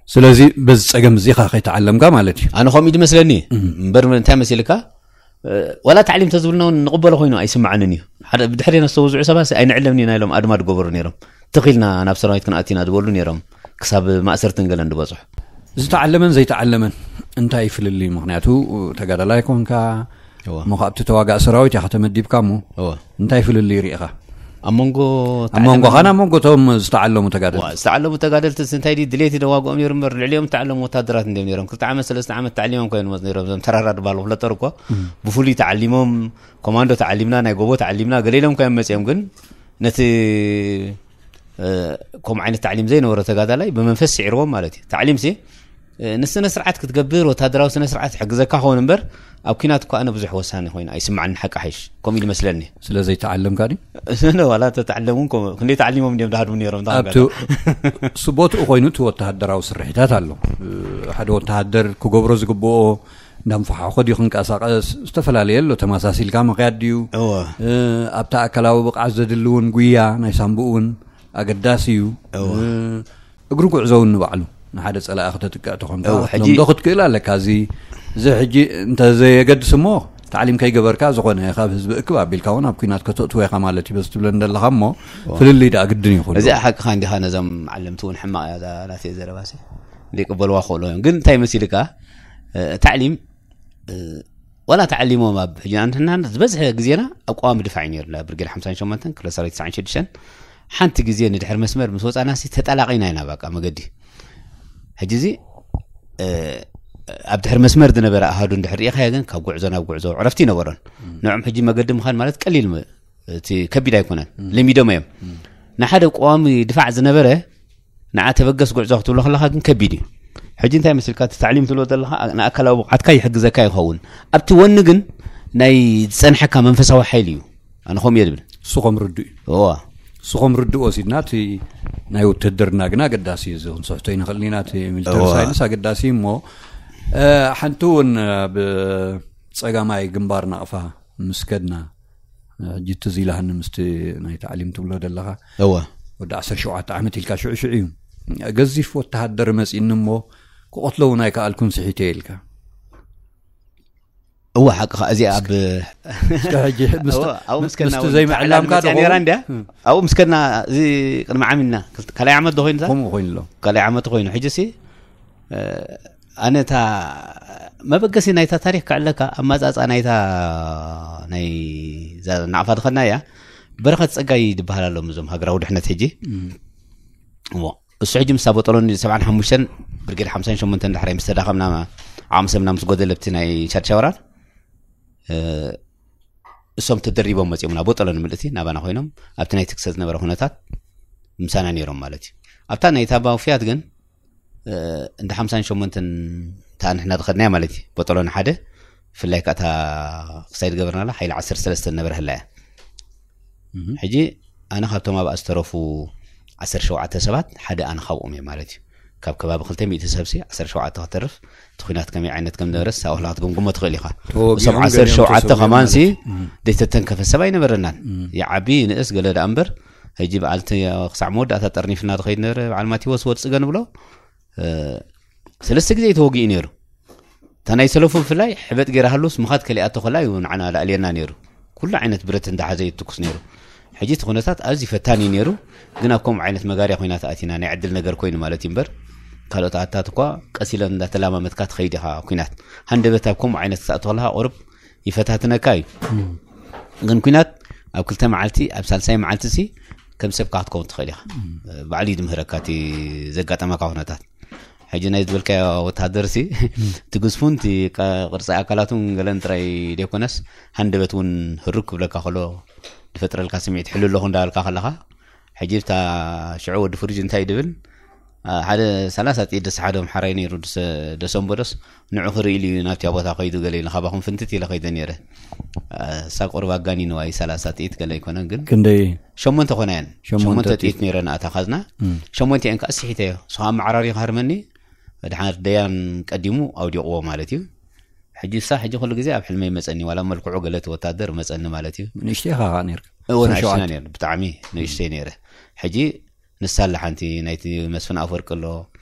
ስለዚ በዚ ጸገም እዚ ኢኻ ከይተዓለምካ ማለት እዩ። ኣነ ከምኡ እዩ ዝመስለኒ። እም። እምበር እንታይ መሲልካ? እ፣ ዋላ ታዕሊም ተዝብልና እውን ንቕበሎ ኮይኑ ኣይስምዓንን እዩ። ሓደ ብድሕሬና ዝተወዝዑ ሰባት ኣይንዕለምን ኢና ኢሎም ኣድማ ዝገበሩ ነይሮም። ትኺልና ናብ ሰራዊት ክንኣቱ ኢና ዝበሉ ነይሮም። ክሳብ ማእሰርትን ገለን ዝበጽሑ። ዝተዓለመን ዘይተዓለመን እንታይ ፍልልይ? ምኽንያቱ ተጋዳላይ ኮንካ፣ እወ። እሞ ካብቲ ተዋጋእ ሰራዊት ኢኻ ተመዲብካ እሞ እወ። እንታይ ፍልልይ ርኢኻ? ኣብ መንጎ ኣብ መንጎኻን ተዓለምቲ ኣብ መንጎ እቶም ዝተዓለሙ ተጋደልቲ? ዋ፣ ዝተዓለሙ ተጋደልቲ እንታይ ድዩ ድሌት ይደዋግኦም ነይሩ እምበር፣ ልዕሊኦም ዝተዓለሙ ወታደራት እንዲዮም ነይሮም። ክልተ ዓመት፣ ሰለስተ ዓመት ተዓሊሞም ኮይኖም መጽ ነይሮም። እዞም ተራራ ዝበሃሉ ክፍለጠር እኮ እም። ብፍሉይ ተዓሊሞም፣ ኮማንዶ ተዓሊምና፣ ናይ ጎቦ ተዓሊምና፣ ገለ ኢሎም ኮይኖም መጺኦም። ግን ነቲ፣ እ፣ ከምኡ ዓይነት ታዕሊም ዘይነበሮ ተጋዳላይ ብመንፈስ ስዒርዎም ማለት እዩ። ታዕሊምሲ፣ እ፣ ንስነ ስርዓት ክትገብር፣ ወታደራዊ ስነ ስርዓት ይሕግዘካ ኸውን እምበር፣ ኣብ ኲናት እኮ ኣነ ብዙሕ ወሳኒ ኮይኑ ኣይስምዓኒ፣ ሓቂ ሓይሽ። ከምኡ ኢሉ መስለኒ። ስለ ዘይተዓለምካ ድዩ? ዋላ ተተዓለሙ እውን ከምኡ፣ ክንደይ ተዓሊሞም እንዲዮም ዝሃድሙ ነይሮም፣ እንታይ ኣብቲ ክንገብር? እሱ ቦትኡ ኮይኑ እቲ ወተሃደራዊ ስርሒታት ኣሎ። እ፣ ሓደ ወተሃደር ክገብሮ ዝግብኦ፣ እንዳንፈሓኾ ድዩ ክንቀሳቐስ፣ ዝተፈላለየ ኣሎ። ተመሳሲልካ ምኽያድ ድዩ? እወ። እ፣ ኣብታ ኣካላዊ ብቕዓት ዘድሊ እውን ጉያ ናይ ሳምቡእ እውን ኣገዳሲ እዩ። እወ። እ፣ እግሪ ጉዕዞ እውን ንባዕሉ ንሓደ ጸላኢ ክተጥቅዕ ተኾንካ እወ፣ ሕጂ ክትለምዶ ክትክእል ኣለካ። እዚ፣ እዚ ሕጂ እንተዘየገድስ እሞ፣ ታዕሊም ከይገበርካ ዝኾነ ካብ ህዝቢ እክብ ኣቢልካ እውን ኣብ ኩናት ከተእትዎ ኢኻ ማለት እዩ። በዚ ትብለን ዘለኻ እሞ ፍልልይ ደኣ ግድን ይኹን። እዚኣ ሓቅኻ እንዲኻ። ነዞም ዓለምቲ እውን ሕማቕ እያ እዛ ናተይ ዘረባሲ ዘይቅበልዋ ክእሎ እዮም። ግን እንታይ መሲልካ ታዕሊም ዋላ ተዓሊሞም ኣብ ሕጂ ኣንትና ዝበዝሐ ግዜና ኣብ ቀዋሚ ድፋዕ እዩ ነይሩ። ብርጌድ ሓምሳን ሸሞንተን ክፍለ ሰራዊት ትስዓን ሽዱሽተን ሓንቲ ግዜ ንድሕር መስመር ምስ ወፃና ሲ ተጠላቂና ኢና። በቃ መገዲ ሕጂ እዚ ኣብ ድሕር መስመር ዝነበረ ኣሃዱ እንድሕር ርኢኻዮ ግን ካብ ጉዕዞ ናብ ጉዕዞ ዕረፍቲ ይነበሮን። ንዕም ሕጂ መገዲ ምዃን ማለት ቀሊል እቲ ከቢድ ኣይኮነን። ለሚዶም እዮም። ንሓደ ቀዋሚ ድፋዕ ዝነበረ ንዓ ተበገስ ጉዕዞ ክትብሎ ከለካ ግን ከቢድ እዩ። ሕጂ እንታይ መስልካ እቲ ታዕሊም ትብሎ ዘለካ ንኣካላዊ ብቕዓትካ ይሕግዘካ ይኸውን። ኣብቲ ወኒ ግን ናይ ዝፀንሐካ መንፈሳዊ ሓይሊ እዩ። ኣነ ከምኡ እየ ዝብል። እሱ ከም ርዱእ እዩ። እዋ እሱ ከም ርዱእ ወሲድና እቲ ናይ ውትድርና ግን ኣገዳሲ እዩ። እዚ ክንስሕቶ ይንኽእል ኢና። እቲ ሚሊተሪ ሳይንስ ኣገዳሲ እዩ እሞ ሓንቲ እውን ኣብ ፀጋማይ ግንባር ናቕፋ ምስ ከድና ሕጂ ትዝ ኢላሃኒ ምስቲ ናይ ታዕሊም ትብሎ ዘለኻ እወ ወዲ ዓሰርተ ሸውዓተ ዓመት ኢልካ ሽዑ ሽዑ እዩ ገዚፍ ወተሃደር መፂእኒ እሞ ክቐትሎ እውን ኣይከኣልኩን ስሒተ ኢልካ እወ ሓቅኻ እዚኣ ኣብ እስከ ሕጂ ምስ- እወ፣ ኣብኡ ምስ- ምስከና ምስቲ እውን ዘይምዕላምካ ተዓላሚ መፅያ ነይራ ድኾን? እንድያ። ኣብኡ ምስከና እዚ ቅድሚ ዓሚና ካልኣይ ዓመት ዶ ኮይኑ እዛ? ከምኡ ኮይኑ ኣሎ ካልኣይ ዓመት ኮይኑ ሕጂ ሲ ኣነ እታ መበገሲ ናይታ ታሪክ ክዕለካ ኣመፃፃ ናይታ ናይ እዛ ናቕፋ ድኸና እያ። በረኸት ፀጋይ ዝበሃል ኣሎም እዞም ሃገራዊ ድሕነት ሕጂ እሞ እሱ ሕጂ ምስ ኣቦጠሎኒ ሰብዓን ሓሙሽተን ብርጌድ ሓምሳን ሸሞንተን ዳሕራይ ምስ ተዳኸምና ዓቕሚ ሰብና ምስ ጎደለ ኣብቲ ናይ ሻድሻ ወራር እሶም ተደሪቦም መፂኦምና ቦጠሎኒ ምልእቲ ናባና ኮይኖም ኣብቲ ናይ ትክሰት ዝነበረ ኩነታት ምሳና ነይሮም ማለት እዩ። ኣብታ ናይ ታባ ውፍያት ግን እንደ ሓምሳን ሸሞንተን ተኣ ንሕና ዝኸድናያ ማለት እዩ። ቦጠሎኒ ሓደ ብፍላይ ከዓ እታ ክሳይ ዝገበርናላ ሓይሊ ዓሰርተ ሰለስተ ዝነበረ ህላ እያ። ሕጂ ኣነ ካብቶም ኣብኣ ዝተረፉ ዓሰርተ ሸውዓተ ሰባት ሓደ ኣነ ካብኦም እየ ማለት እዩ። ካብ ከባቢ ክልተ ሚእቲ ሰብሲ ዓሰርተ ሸውዓተ ከተርፍ እቲ ኩናት ከመይ ዓይነት ከም ነበረስ ኣብኡ ክትግምግሞ ትኽእል ኢኻ። ተወጊኦም እሶም ገሊኦም ዓሰርተ ሸውዓተ ተሰዊኦም ከማንሲ ማለት እዩ። ዘይተተንከፈ ሰብ ኣይነበረናን። ይዓቢ ንእስ ገለ ደኣ እምበር ሕጂ በዓልቲ ክሳዕ መወዳእታ ጠርኒፍና ዝኸይድ ነበረ። በዓል ማቴዎስ ወድ ፅገ ንብሎ ሰለስተ ግዜ ተወጊኡ ነይሩ። እታ ናይ ሰለፉ ብፍላይ ሕበጥ ገይራ ሃሉስ ምኻድ ከሊኣቶ ከላ እዩ ንዓና ላዕልየና ነይሩ። ኩሉ ዓይነት ብረት እንዳሓዘ እዩ ትኩስ ነይሩ። ሕጂ እቲ ኩነታት ኣዝዩ ፈታኒ እዩ ነይሩ። ግን ኣብ ከምኡ ዓይነት መጋርያ ኮይና ተኣቲና ናይ ዕድል ነገር ኮይኑ ማለት እዩ እምበር ካልኦት ኣታት እኳ ቀስ ኢለን እንዳተላማመትካ ትኸይድ ኢኻ። ኩናት ሃንደበት ኣብ ከምኡ ዓይነት ክትኣቶ ከለካ ቁርብ ይፈታትነካ እዩ። ግን ኩናት ኣብ ክልተ መዓልቲ ኣብ ሳልሳይ መዓልቲ ሲ ከም ሰብካ ክትከውን ትኽእል ኢኻ። ባዕሉ እዩ ዝምህረካ እቲ ዘጋጠመካ ኩነታት። ሕጂ ናይ ዝበልካዮ ወተሃደር ሲ እቲ ግዝፉን እቲ ቅርፂ ኣካላቱን ገለን ጥራይ ዘይኮነስ ሃንደበት እውን ህሩግ ክብለካ ከሎ ዝፈጥረልካ ስምዒት ሕሉ ኣለኹ እንዳበልካ ከለካ ሕጂ ብታ ሽዑ ወዲ ፍሪጅ እንታይ ድብል ሓደ ሰላሳ ጥይት ደስሓዶ ሓራይ ነይሩ ደሰንበዶስ ንዑ ክርኢ ኢሉ እዩ ናብቲያ ቦታ ከይዱ ገለ ኢሉ ካባኹም ፍንትት ኢለ ከይደ ነይረ። እሳ ቁርብ ኣጋኒንዋ እዩ ሰላሳ ጥይት ገለ ኣይኮነን ግን ክንደይ ሸሞንተ ኮና እየን ሸሞንተ ሸሞንተ ጥይት ነይረን ኣታ ካዝና ሸሞንተ እየን ከዓ ስሒተዮ እሱ ከዓ መዓራሪ ክሃርመኒ ድሓር ደያን ቀዲሙ ኣውዲቕዎ ማለት እዩ። ሕጂ እሳ ሕጂ ኩሉ ግዜ ኣብ ሕልመይ መፀኒ ዋላ መልክዑ ገለ እቲ ወታደር መፀኒ ማለት እዩ። ንእሽተይ ኢኻ ከዓ ነይርካ እወ ንእሽተይ ነይረ ብጣዕሚ ንእሽተይ ነይረ። ሕጂ ንሳ ኣላ ሓንቲ ናይቲ መስፍን ኣፈወርቂ ኣሎ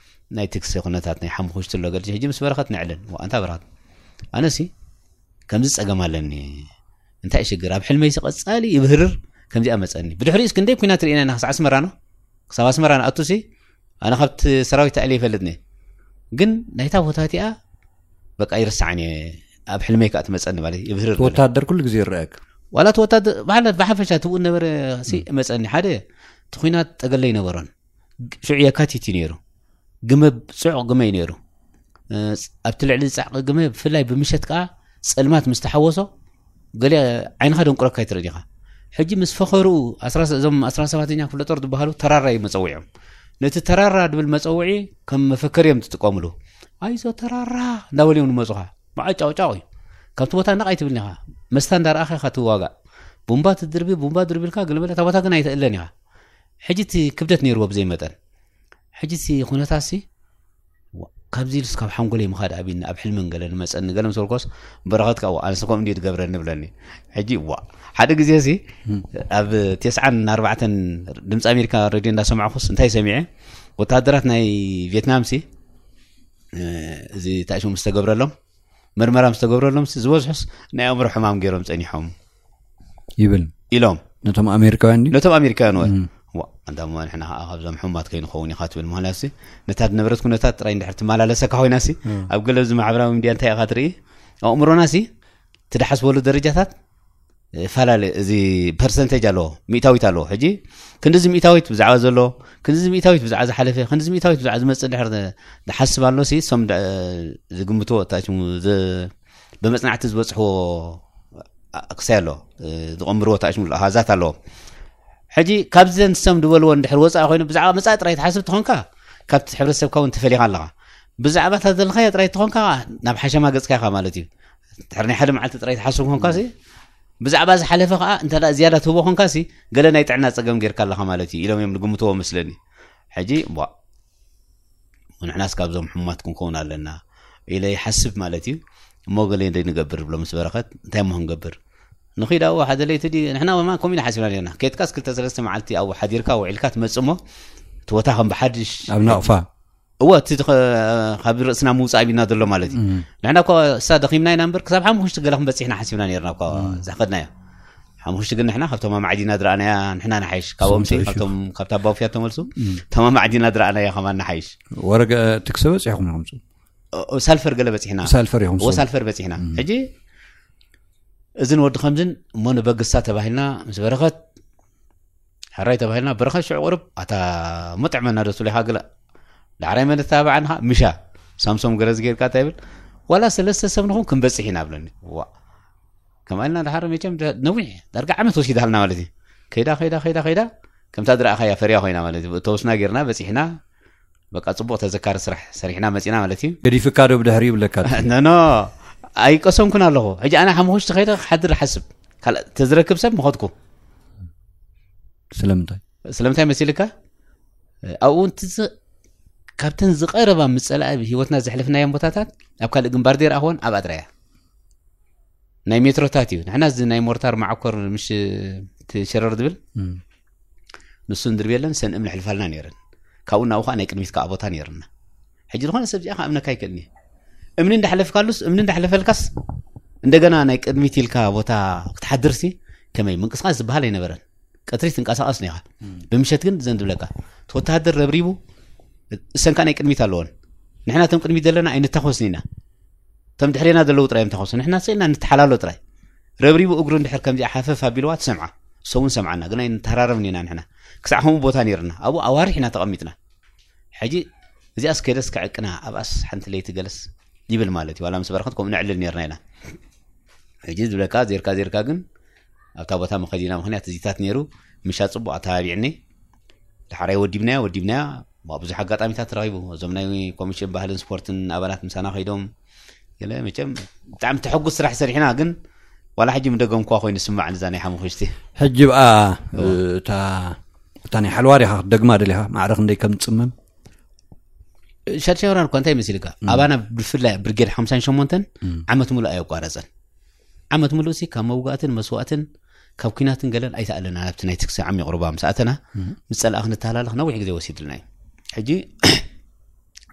ናይ ትክሲ ኩነታት ናይ ሓሙኹሽቲ ኣሎ ገድጂ ሕጂ ምስ በረኸት ንዕልን ዋእንታ በረኸት ኣነሲ ከምዚ ፀገም ኣለኒ እንታይ ሽግር ኣብ ሕልመይሲ ቀፃሊ ይብህርር ከምዚኣ መፀኒ ብድሕሪኡስ ክንደይ ኩናት ርኢና ኢና ክሳዕ ኣስመራ ነው ክሳብ ኣስመራ ንኣቱሲ ኣነ ካብቲ ሰራዊት ተኣልየ ይፈልጥኒ ግን ናይታ ቦታ እቲኣ በቃ ይርስዓን እየ ኣብ ሕልመይ ከዓ ትመፀኒ ማለት ይብህርር ወታደር ኩሉ ግዜ ይረኣየካ ዋላ እቲ ወታደር ባዕላት ብሓፈሻ ትብኡ ነበረ ሲ መፀኒ ሓደ እቲ ኩናት ጠገለ ይነበሮን ሽዑ የካቲት እዩ ነይሩ ግመ ፅዑቕ ግመ እዩ ነይሩ ኣብቲ ልዕሊ ዝፃዕቂ ግመ ብፍላይ ብምሸት ከዓ ፀልማት ምስ ተሓወሶ ገለ ዓይንኻ ደንቁረካ ይትርኢ ዲኻ ሕጂ ምስ ፈኸርኡ እዞም ኣስራ ሰባተኛ ክፍለ ጦር ዝበሃሉ ተራራ እዩ መፀውዒኦም ነቲ ተራራ ድብል መፀውዒ ከም መፈከሪ እዮም ዝጥቀምሉ ኣይዞ ተራራ እንዳበሉ እዮም ንመፁኻ መዓጫውጫው እዩ ካብቲ ቦታ ነቕ ኣይትብልን ኢኻ መስታ እንዳረኣኻ ኢኻ ትዋጋእ ቡምባ ትድርቢ ቡምባ ድርቢልካ ገለመለ እታ ቦታ ግን ኣይትእለን ኢኻ ሕጂ እቲ ክብደት ነይርዎ ብዘይ መጠን ሕጂ እቲ ኩነታት ሲ ካብዚ ኢሉስ ካብ ሓንጎለይ ምኻድ ኣብኒ ኣብ ሕልምን ገለ ንመፀኒ ገለ ምስ በልኮስ በረኸት ከዓ ኣነስ ከምኡ እንዲ ትገብረኒ ብለኒ ሕጂ ዋ ሓደ ግዜ ሲ ኣብ ተስዓን ኣርባዕተን ድምፂ ኣሜሪካ ሬድዮ እንዳሰማዕኩስ እንታይ ሰሚዐ ወታደራት ናይ ቪየትናም ሲ እዚ ታሽሙ ዝተገብረሎም ምርመራ ምስ ተገብረሎም ሲ ዝበዝሑስ ናይ ኣእምሮ ሕማም ገይሮም ጸኒሖም ይብል ኢሎም ነቶም ኣሜሪካውያን ድዩ? ነቶም ኣሜሪካውያን ወ ዋ ኣንታ እሞ ንሕና ከዓ ካብዞም ሕሙማት ከይንኸውን ኢኻ ትብል ምክንያት ሲ ነታ ዝነበረት ኩነታት ጥራይ እንድሕር ትመላለሰካ ኮይና ሲ ኣብ ገለ እዚ ማሕበራዊ ሚድያ እንታይ ኢኻ ትርኢ ኣእምሮና ሲ ትደሓስበሉ ደረጃታት ፈላለ እዚ ፐርሰንቴጅ ኣለዎ ሚእታዊት ኣለዎ ሕጂ ክንዲዚ ሚእታዊት ብዛዕባ ዘሎ ክንዲዚ ሚእታዊት ብዛዕባ ዝሓለፈ ክንዲዚ ሚእታዊት ብዛዕባ ዝመፅእ ድሕር ዝሓስብ ኣሎ ሲ እሶም ዝግምትዎ ታሽሙ ብመፅናዕቲ ዝበፅሕዎ ክሳይ ኣሎ ዝቐምርዎ ታሽሙ ኣሃዛት ኣለዎ ሕጂ ካብዘን ሰም ዝበልዎ እንድሕር ወፃኢ ኮይኑ ብዛዕባ መፃኢ ጥራይ ትሓስብ ትኾንካ ካብቲ ሕብረተሰብካ እውን ተፈሊኻ ኣለኻ ብዛዕባ እታ ዘለኻያ ጥራይ ትኾንካ ናብ ሓሸማ ገፅካ ኢኻ ማለት እዩ ድሕሪ ናይ ሓደ መዓልቲ ጥራይ ትሓስብ ኮንካ ብዛዕባ ዝሓለፈ ከዓ እንተ ዝያዳ ትህቦ ኮንካ ሲ ገለ ናይ ጥዕና ፀገም ጌርካ ኣለኻ ማለት እዩ ኢሎም እዮም ዝግምትዎ መስለኒ ሕጂ ቧ ንሕናስ ካብዞም ሕሙማት ክንከውን ኣለና ኢለ ይሓስብ ማለት እዩ እሞ ገለ ንገብር ብሎ ምስ በረኸት እንታይ ሞ ክንገብር ንኺድ ኣብኡ ሓደ ለይቲ ድዩ ንሕና ወማ ከምኡ ኢና ሓሲብና ነርና ኬትካስ ክልተ ሰለስተ መዓልቲ ኣብኡ ሓዲርካ ውዒልካ ትመጽእ እሞ እቲ ቦታ ከም ብሓድሽ ኣብ ናቕፋ እወ እቲ ካብ ርእስና ምውፃእ ቢልና ዘሎ ማለት እዩ ንሕና እኳ እሳ ደኺምና ኢና እምበር ክሳብ ሓሙሽቲ ገለ ክንበፅሕ ኢና ሓሲብና ነርና እኳ ዝኸድናዮ ሓሙሽቲ ግን ንሕና ካብቶም ኣማዕዲና ዝረኣናያ ንሕና ንሓይሽ ካብኦም ካብታ ባውፍያ ተመልሱ እቶም ኣማዕዲና ዝረኣናያ ከማን ንሓይሽ ወረገ ትክሰ በፂሕኩም ኢኹም ሳልፈር ገለ በፂሕና ሳልፈር ኢኹም ሳልፈር በፂሕና ሕጂ እዝን ወዲ ከምዝን እሞ ንበግሳ ተባሂልና ምስ በረኸት ሕራይ ተባሂልና በረኸት ሽዑ ቁርብ ኣታ መጥዕመና ዶ ትብሉ ኢኻ ግለ ዳሕራይ መን ተባባዓኒ ኸዓ ምሻ ሳምሶም ገረዝ ጌርካ እንታይ ይብል ዋላ ሰለስተ ሰብ ንኹን ክንበፅሕ ኢና ብለኒ ዋ ከማልና ድሓር መቸም ነዊሕ ዳርጋ ዓመት ወሲዳልና ማለት እዩ ከይዳ ከይዳ ከይዳ ከይዳ ከምታ ዝረኣኻያ ፈርያ ኮይና ማለት እዩ ተወስና ጌርና በፂሕና በቃ ፅቡቅ ተዘካሪ ስራሕ ሰሪሕና መፂና ማለት እዩ ገዲፍካ ዶ ብድሕሪ ይብለካ ኖኖ ኣይቀሰምኩን ኣለኹ ሕጂ ኣነ ሓሙሽቲ ከይደ ክሓድር ሓስብ ካልእ ተዝረክብ ሰብ ምኸድኩ ስለምንታይ ስለምንታይ መሲልካ ኣብኡ ካብተን ዝቀረባ ምፀላእ ህይወትና ዘሕለፍናዮም ቦታታት ኣብ ካልእ ግንባር ዘይረኣኽወን ኣብ ኣጥራያ ናይ ሜትሮታት እዩ ንሕና እዚ ናይ ሞርታር መዓኮር ምሽ ትሸረር ዝብል ንሱ እንድርብ የለን ሰን እምኒ ሕልፋልና ነይረን ካብኡ ናብኡ ከዓ ናይ ቅድሚት ከዓ ቦታ ነይርና ሕጂ ዝኾነ ሰብ እዚኣ ከኣምነካ ኣይክእልኒ እምኒ እንዳሕለፍካሉስ እምኒ እንዳሕለፈልካስ እንደገና ናይ ቅድሚት ኢልካ ቦታ ክትሓድርሲ ከመይ ምንቅስቃስ ዝበሃል ኣይነበረን ቀትሪ ትንቀሳቀስ ኒኻ ብምሸት ግን ዘን ዝብለካ እቲ ወተሃደር ረብሪቡ እሰንካ ናይ ቅድሚት ኣለዎን ንሕና ተም ቅድሚት ዘለና ኣይንታኮስን ኢና ተም ድሕሬና ዘለዉ ጥራይ እዮም ተኮሱ ንሕና ስእልና ንተሓላሎ ጥራይ ረብሪቡ እግሩ እንድሕር ከምዚኣ ሓፈፍ ኣቢልዋ ትሰምዓ ሰውን ሰምዓና ግን ኣይንተሃራረብን ኢና ንሕና ክሳዕ ከምኡ ቦታ ነይርና ኣብኡ ኣዋርሕ ኢና ተቐሚጥና ሕጂ እዚኣስ ከይደስ ክዕቅና ኣብኣስ ሓንቲ ለይቲ ገለስ ይብል ማለት እዩ ዋላ ምስ በረኸት ከምኡ ነዕልል ነርና ኢና ሕጂ ዝብለካ ዜርካ ዜርካ ግን ኣብታ ቦታ መኸዲና ምክንያት እዚታት ነይሩ ምሻ ፅቡቅ ኣተባቢዕኒ ዳሕራይ ወዲብናያ ወዲብናያ ብዙሕ ኣጋጣሚታት ተረኺቡ እዞም ናይ ኮሚሽን ባህልን ስፖርትን ኣባላት ምሳና ከይዶም ገለ መቸም ብጣዕሚ ተሐጉስ ስራሕ ሰሪሕና ግን ዋላ ሕጂ ምደገምኳ ኮይኑ ስማዕ ንዛ ናይ ሓሙክሽቲ ሕጂ ብኣ እታ እታ ናይ ሓልዋ ዲኻ ክትደግማ ደሊኻ ማዕረ ክንደይ ከም ትፅመም ሻድሻይ ወራር እኳ እንታይ መሲልካ ኣባና ብፍላይ ብርጌድ ሓምሳን ሸሞንተን ዓመት ሙሉእ ኣየቋረፀን ዓመት ሙሉእ ሲ ካብ መውጋእትን መስዋእትን ካብ ኩናትን ገለን ኣይተኣለና ናብቲ ናይ ትክሲ ዓሚቕ ሩባ ምስ ኣተና ምስ ፀላእ ክንተሃላለኽ ነዊሕ ግዜ ወሲድልና እዩ ሕጂ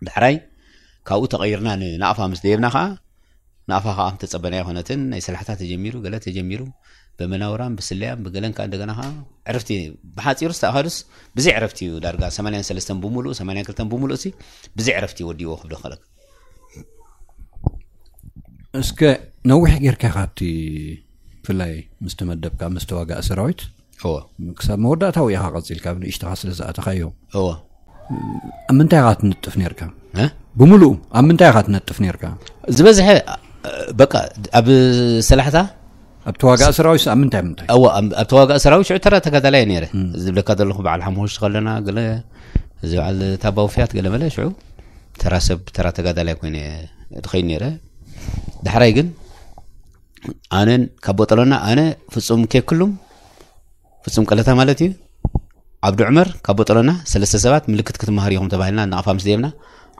ዳሕራይ ካብኡ ተቐይርና ንናቕፋ ምስ ደየብና ከዓ ናቕፋ ከዓ ተፀበናዮ ኮነትን ናይ ሰላሕታ ተጀሚሩ ገለ ተጀሚሩ ብመናውራን ብስለያን ብገለን ከዓ እንደገና ከዓ ዕርፍቲ ብሓፂሩ ዝተኣኸዱስ ብዘይ ዕረፍቲ እዩ ዳርጋ ሰማንያን ሰለስተን ብምሉእ ሰማንያን ክልተን ብምሉእ ሲ ብዘይ ዕረፍቲ ወዲዎ ክብሎ ከለክ እስከ ነዊሕ ጌርካ ኢኻ ኣብቲ ብፍላይ ምስ ተመደብካ ምስ ተዋጋእ ሰራዊት እዎ ክሳብ መወዳእታ ውኢኻ ቀፂልካ ኣብ ንእሽተኻ ስለ ዝኣተኻዮ እዎ ኣብ ምንታይ ኢኻ ትነጥፍ ነርካ እ? ብምሉኡ ኣብ ምንታይ ኢኻ ትነጥፍ ነርካ ዝበዝሐ በቃ ኣብ ሰላሕታ ኣብ ተዋጋእ ሰራዊት ኣብ ምንታይ ምንታይ እዎ ኣብ ኣብ ተዋጋእ ሰራዊት ሽዑ ተራ ተጋዳላይ እየ ነይረ ዝብለካ ዘለኹ በዓል ሓሙሽቲ ከለና ገለ እዚ በዓል ታባዊ ፍያት ገለ መለ ሽዑ ተራ ሰብ ተራ ተጋዳላይ ኮይነ ትኸይድ ነይረ ዳሕራይ ግን ኣነን ካብ ቦጠሎና ኣነ ፍፁም ኬክሉም ፍፁም ቀለታ ማለት እዩ ዓብዱ ዑመር ካብ ቦጠሎና ሰለስተ ሰባት ምልክት ክትመሃር ኢኹም ተባሂልና ናቕፋ ምስ ደየብና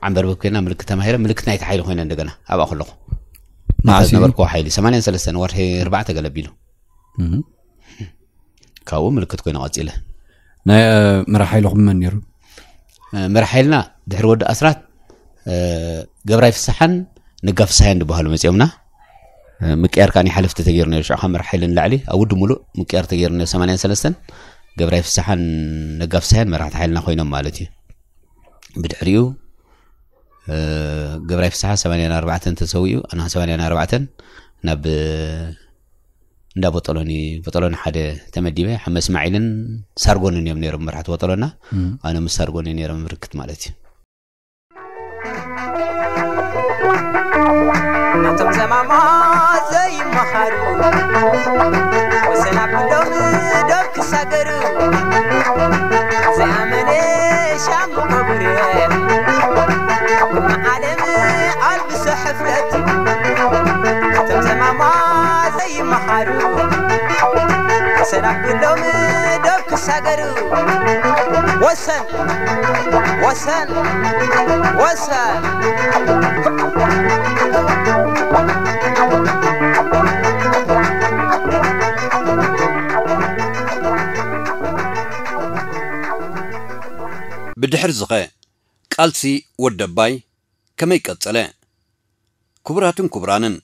ዓንበርበብ ኮይና ምልክት ተማሂረ ምልክት ናይቲ ሓይሊ ኮይነ እንደገና ኣብኣ ከለኹ መዓስ እዩ? ነበርኩ ሓይሊ ሰማንያን ሰለስተን ወርሒ ኣርባዕተ ገለቢሉ እህ። ካብኡ ምልክት ኮይነ ቀፂለ ናይ እ፣ መራሕ ሓይልኹም መን ነይሩ መራሕ ሓይልና ድሕሪ ወዲ ኣስራት እ፣ ገብራይ ፍስሓን ነጋ ፍስሃየን ዝበሃሉ መጺኦምና። ምቅያር ከኣ ሓለፍቲ ተገይሩ ነይሩ። ሽዑ ካብ መራሕ ሓይሊ ንላዕሊ ኣብ ውድብ ሙሉእ ምቅያር ተገይሩ ነይሩ። ሰማንያን ሰለስተን ገብራይ ፍስሓን ነጋ ፍስሃየን መራሕቲ ሓይልና ኮይኖም ማለት እዩ። ብድሕሪኡ ገብራይ ፍስሓ ሰማንያን ኣርባዕተን ተሰዊኡ፣ ኣና ሰማንያን ኣርባዕተን ናብ እንዳ ቦጠሎኒ፣ ቦጠሎኒ ሓደ ተመዲበ። ሓመ እስማዒልን ሳርጎንን እዮም ነይሮም መራሕቲ ቦጠሎና። ኣነ ምስ ሳርጎኒ ነይሮም ምርክት ማለት እዩ። ነቶም ዘማማ ዘይመሃሩ ወሰን ኣብሎም ዶብ ክሳገሩ ዘይኣመነ ሻም ከቡር ዓለም ኣልብሶ ሕፍረት ነቶም ዘማማ ዘይመሃሩ ወሰን ኣብሎም ዶብ ክሳገሩ ወሰን ወሰን ወሰን ብድሕር ዝኸ ቃልሲ ወደባይ ከመይ ቀጸለ? ክቡራትን ክቡራንን፣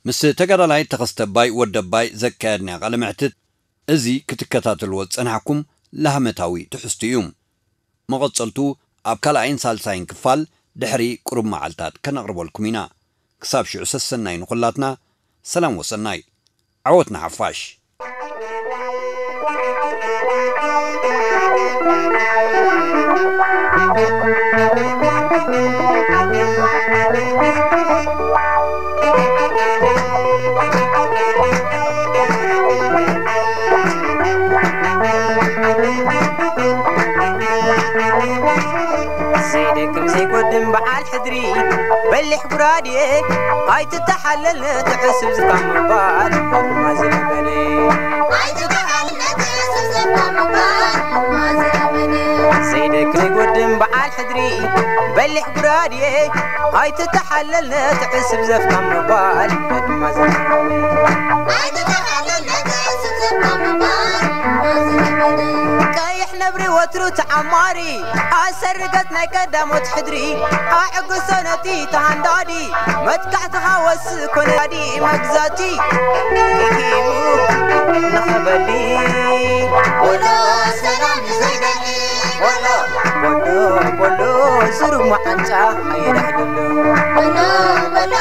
ምስ ተጋዳላይ ተኸስተባይ ወደባይ ዘካየድናዮ ቃለ መሕትት እዚ ክትከታተልዎ ዝጸናሕኩም ላህመታዊ ትሕዝቱ እዩ። መቐጸልቱ ኣብ ካልኣይን ሳልሳይን ክፋል ድሕሪ ቁሩብ መዓልታት ከነቕርበልኩም ኢና። ክሳብ ሽዑ ሰሰናይ ንኹላትና። ሰላም ወሰናይ። ዓወት ንሓፋሽ። ዘይደክም ዘይጎድም በዓል ሕድሪ በሊሕ ጉራድየ ኣይትተሓለል ትዕስብ ዝካ ምባል ድማ ዝለመደ ዘይደክም ዘይጎድም በዓል ሕድሪ በሊሕ ጉራድየ ኣይትተሓለል ትዕስብ ዘፍካ ምባል ድማ ዝለመደ ቀይሕ ነብሪ ወትሩ ተዓማሪ ኣሰርገት ናይ ቀዳሞት ሕድሪ ኣዕግሶ ነቲ ተሃንዳዲ መጥቃዕትኻ ወስእ ኮነ ዳዲ መግዛቲ ኪኪሙ ንኸበሊ ወሎ ሰላም ዘይደሊ ወሎ ወሎ ወሎ ስሩግ መዓንጫ ኣይዳሕደሎ ወሎ ወሎ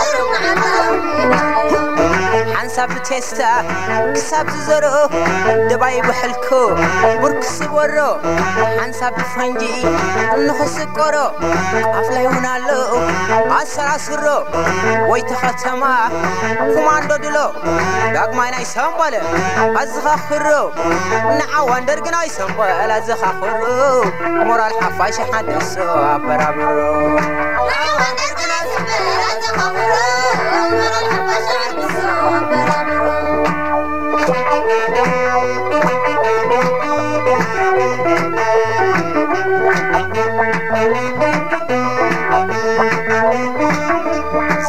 ስሩግ መዓንጫ ሓንሳብ ብቴስታ ክሳብ ዝዘሮ ደባይ ብሕልኮ ቡርክ ስበሮ ሓንሳብ ብፈንጂ ንኽስቆሮ ኣፍላይ እውን ኣሎ ኣሰራስሮ ወይ ተኸተማ ኮማንዶ ድሎ ዳግማይ ናይ ሰምበለ ኣዝኻኽሮ ንዓዋን ደርግና ይሰምበል ኣዝኻኽሮ ሞራል ሓፋሽ ሓደሶ ኣበራብሮ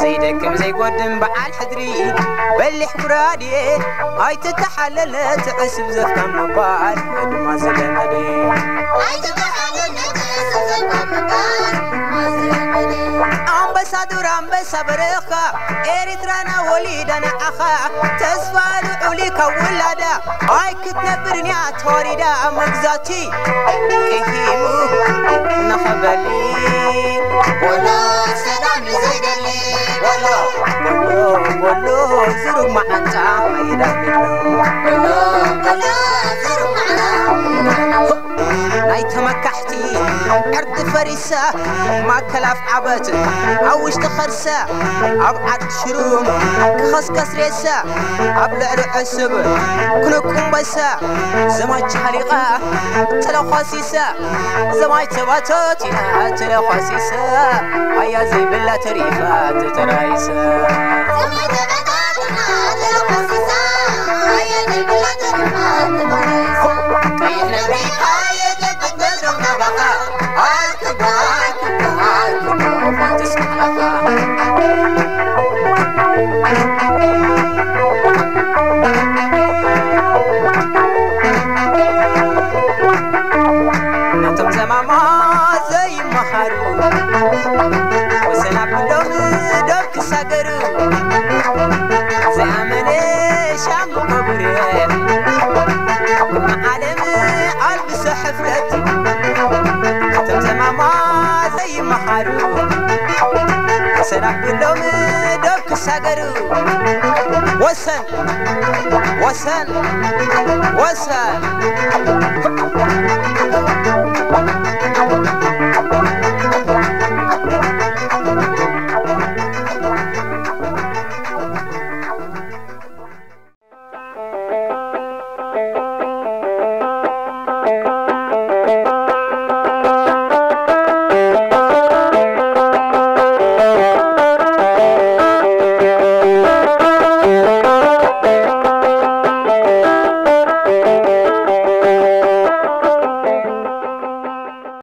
ዘይደክም ዘይጎድም በዓል ሕድሪ በሊሕ ጉራድየ ኣይትተሓለለ ትዕስብ ዘፍካ ምባል ድማ ዝለመደ ኣንበሳ ዱር ኣንበሳ በረኻ ኤርትራና ወሊዳ ንዓኻ ተስፋ ልዑል ካብ ውላዳ ኣይ ክትነብርን እያ ተዋሪዳ መግዛቲ ቂሂሙ ንኸበሊ ወሎ ሰላም ዘይደሊ ወሎ ወሎ ወሎ ዝሩግ መዓንጣ ይዳግሎ ወሎ ወሎ ዝሩግ መዓንጣ ናይ ተመካሕቲ ዕርዲ ፈሪሳ ማእከል ኣፍዓበት ኣብ ውሽጢ ኸርሳ ኣብ ዓዲ ሽሩም ክኸስከስ ሬሳ ኣብ ልዕሊ ዕስብ ክንቁምበሳ ዘማች ሃሊቓ ተለኳሲሳ ዘማች ተባቶቲና ተለኳሲሳ ኣያ ዘይብላ ተሪፋ ተተራይሳ ነቶም ዘማማ ዘይመሃሩ ሰናብሎም ዶብ ክሳገሩ፣ ዘይኣመነ ሻሙ ከቡርየ፣ ዓለም ኣልብሶ ሕፍረት፣ ተምዘማማ ዘይመሃሩ፣ ሰናብሎም ዶብ ክሳገሩ። ወሰን፣ ወሰን፣ ወሰን።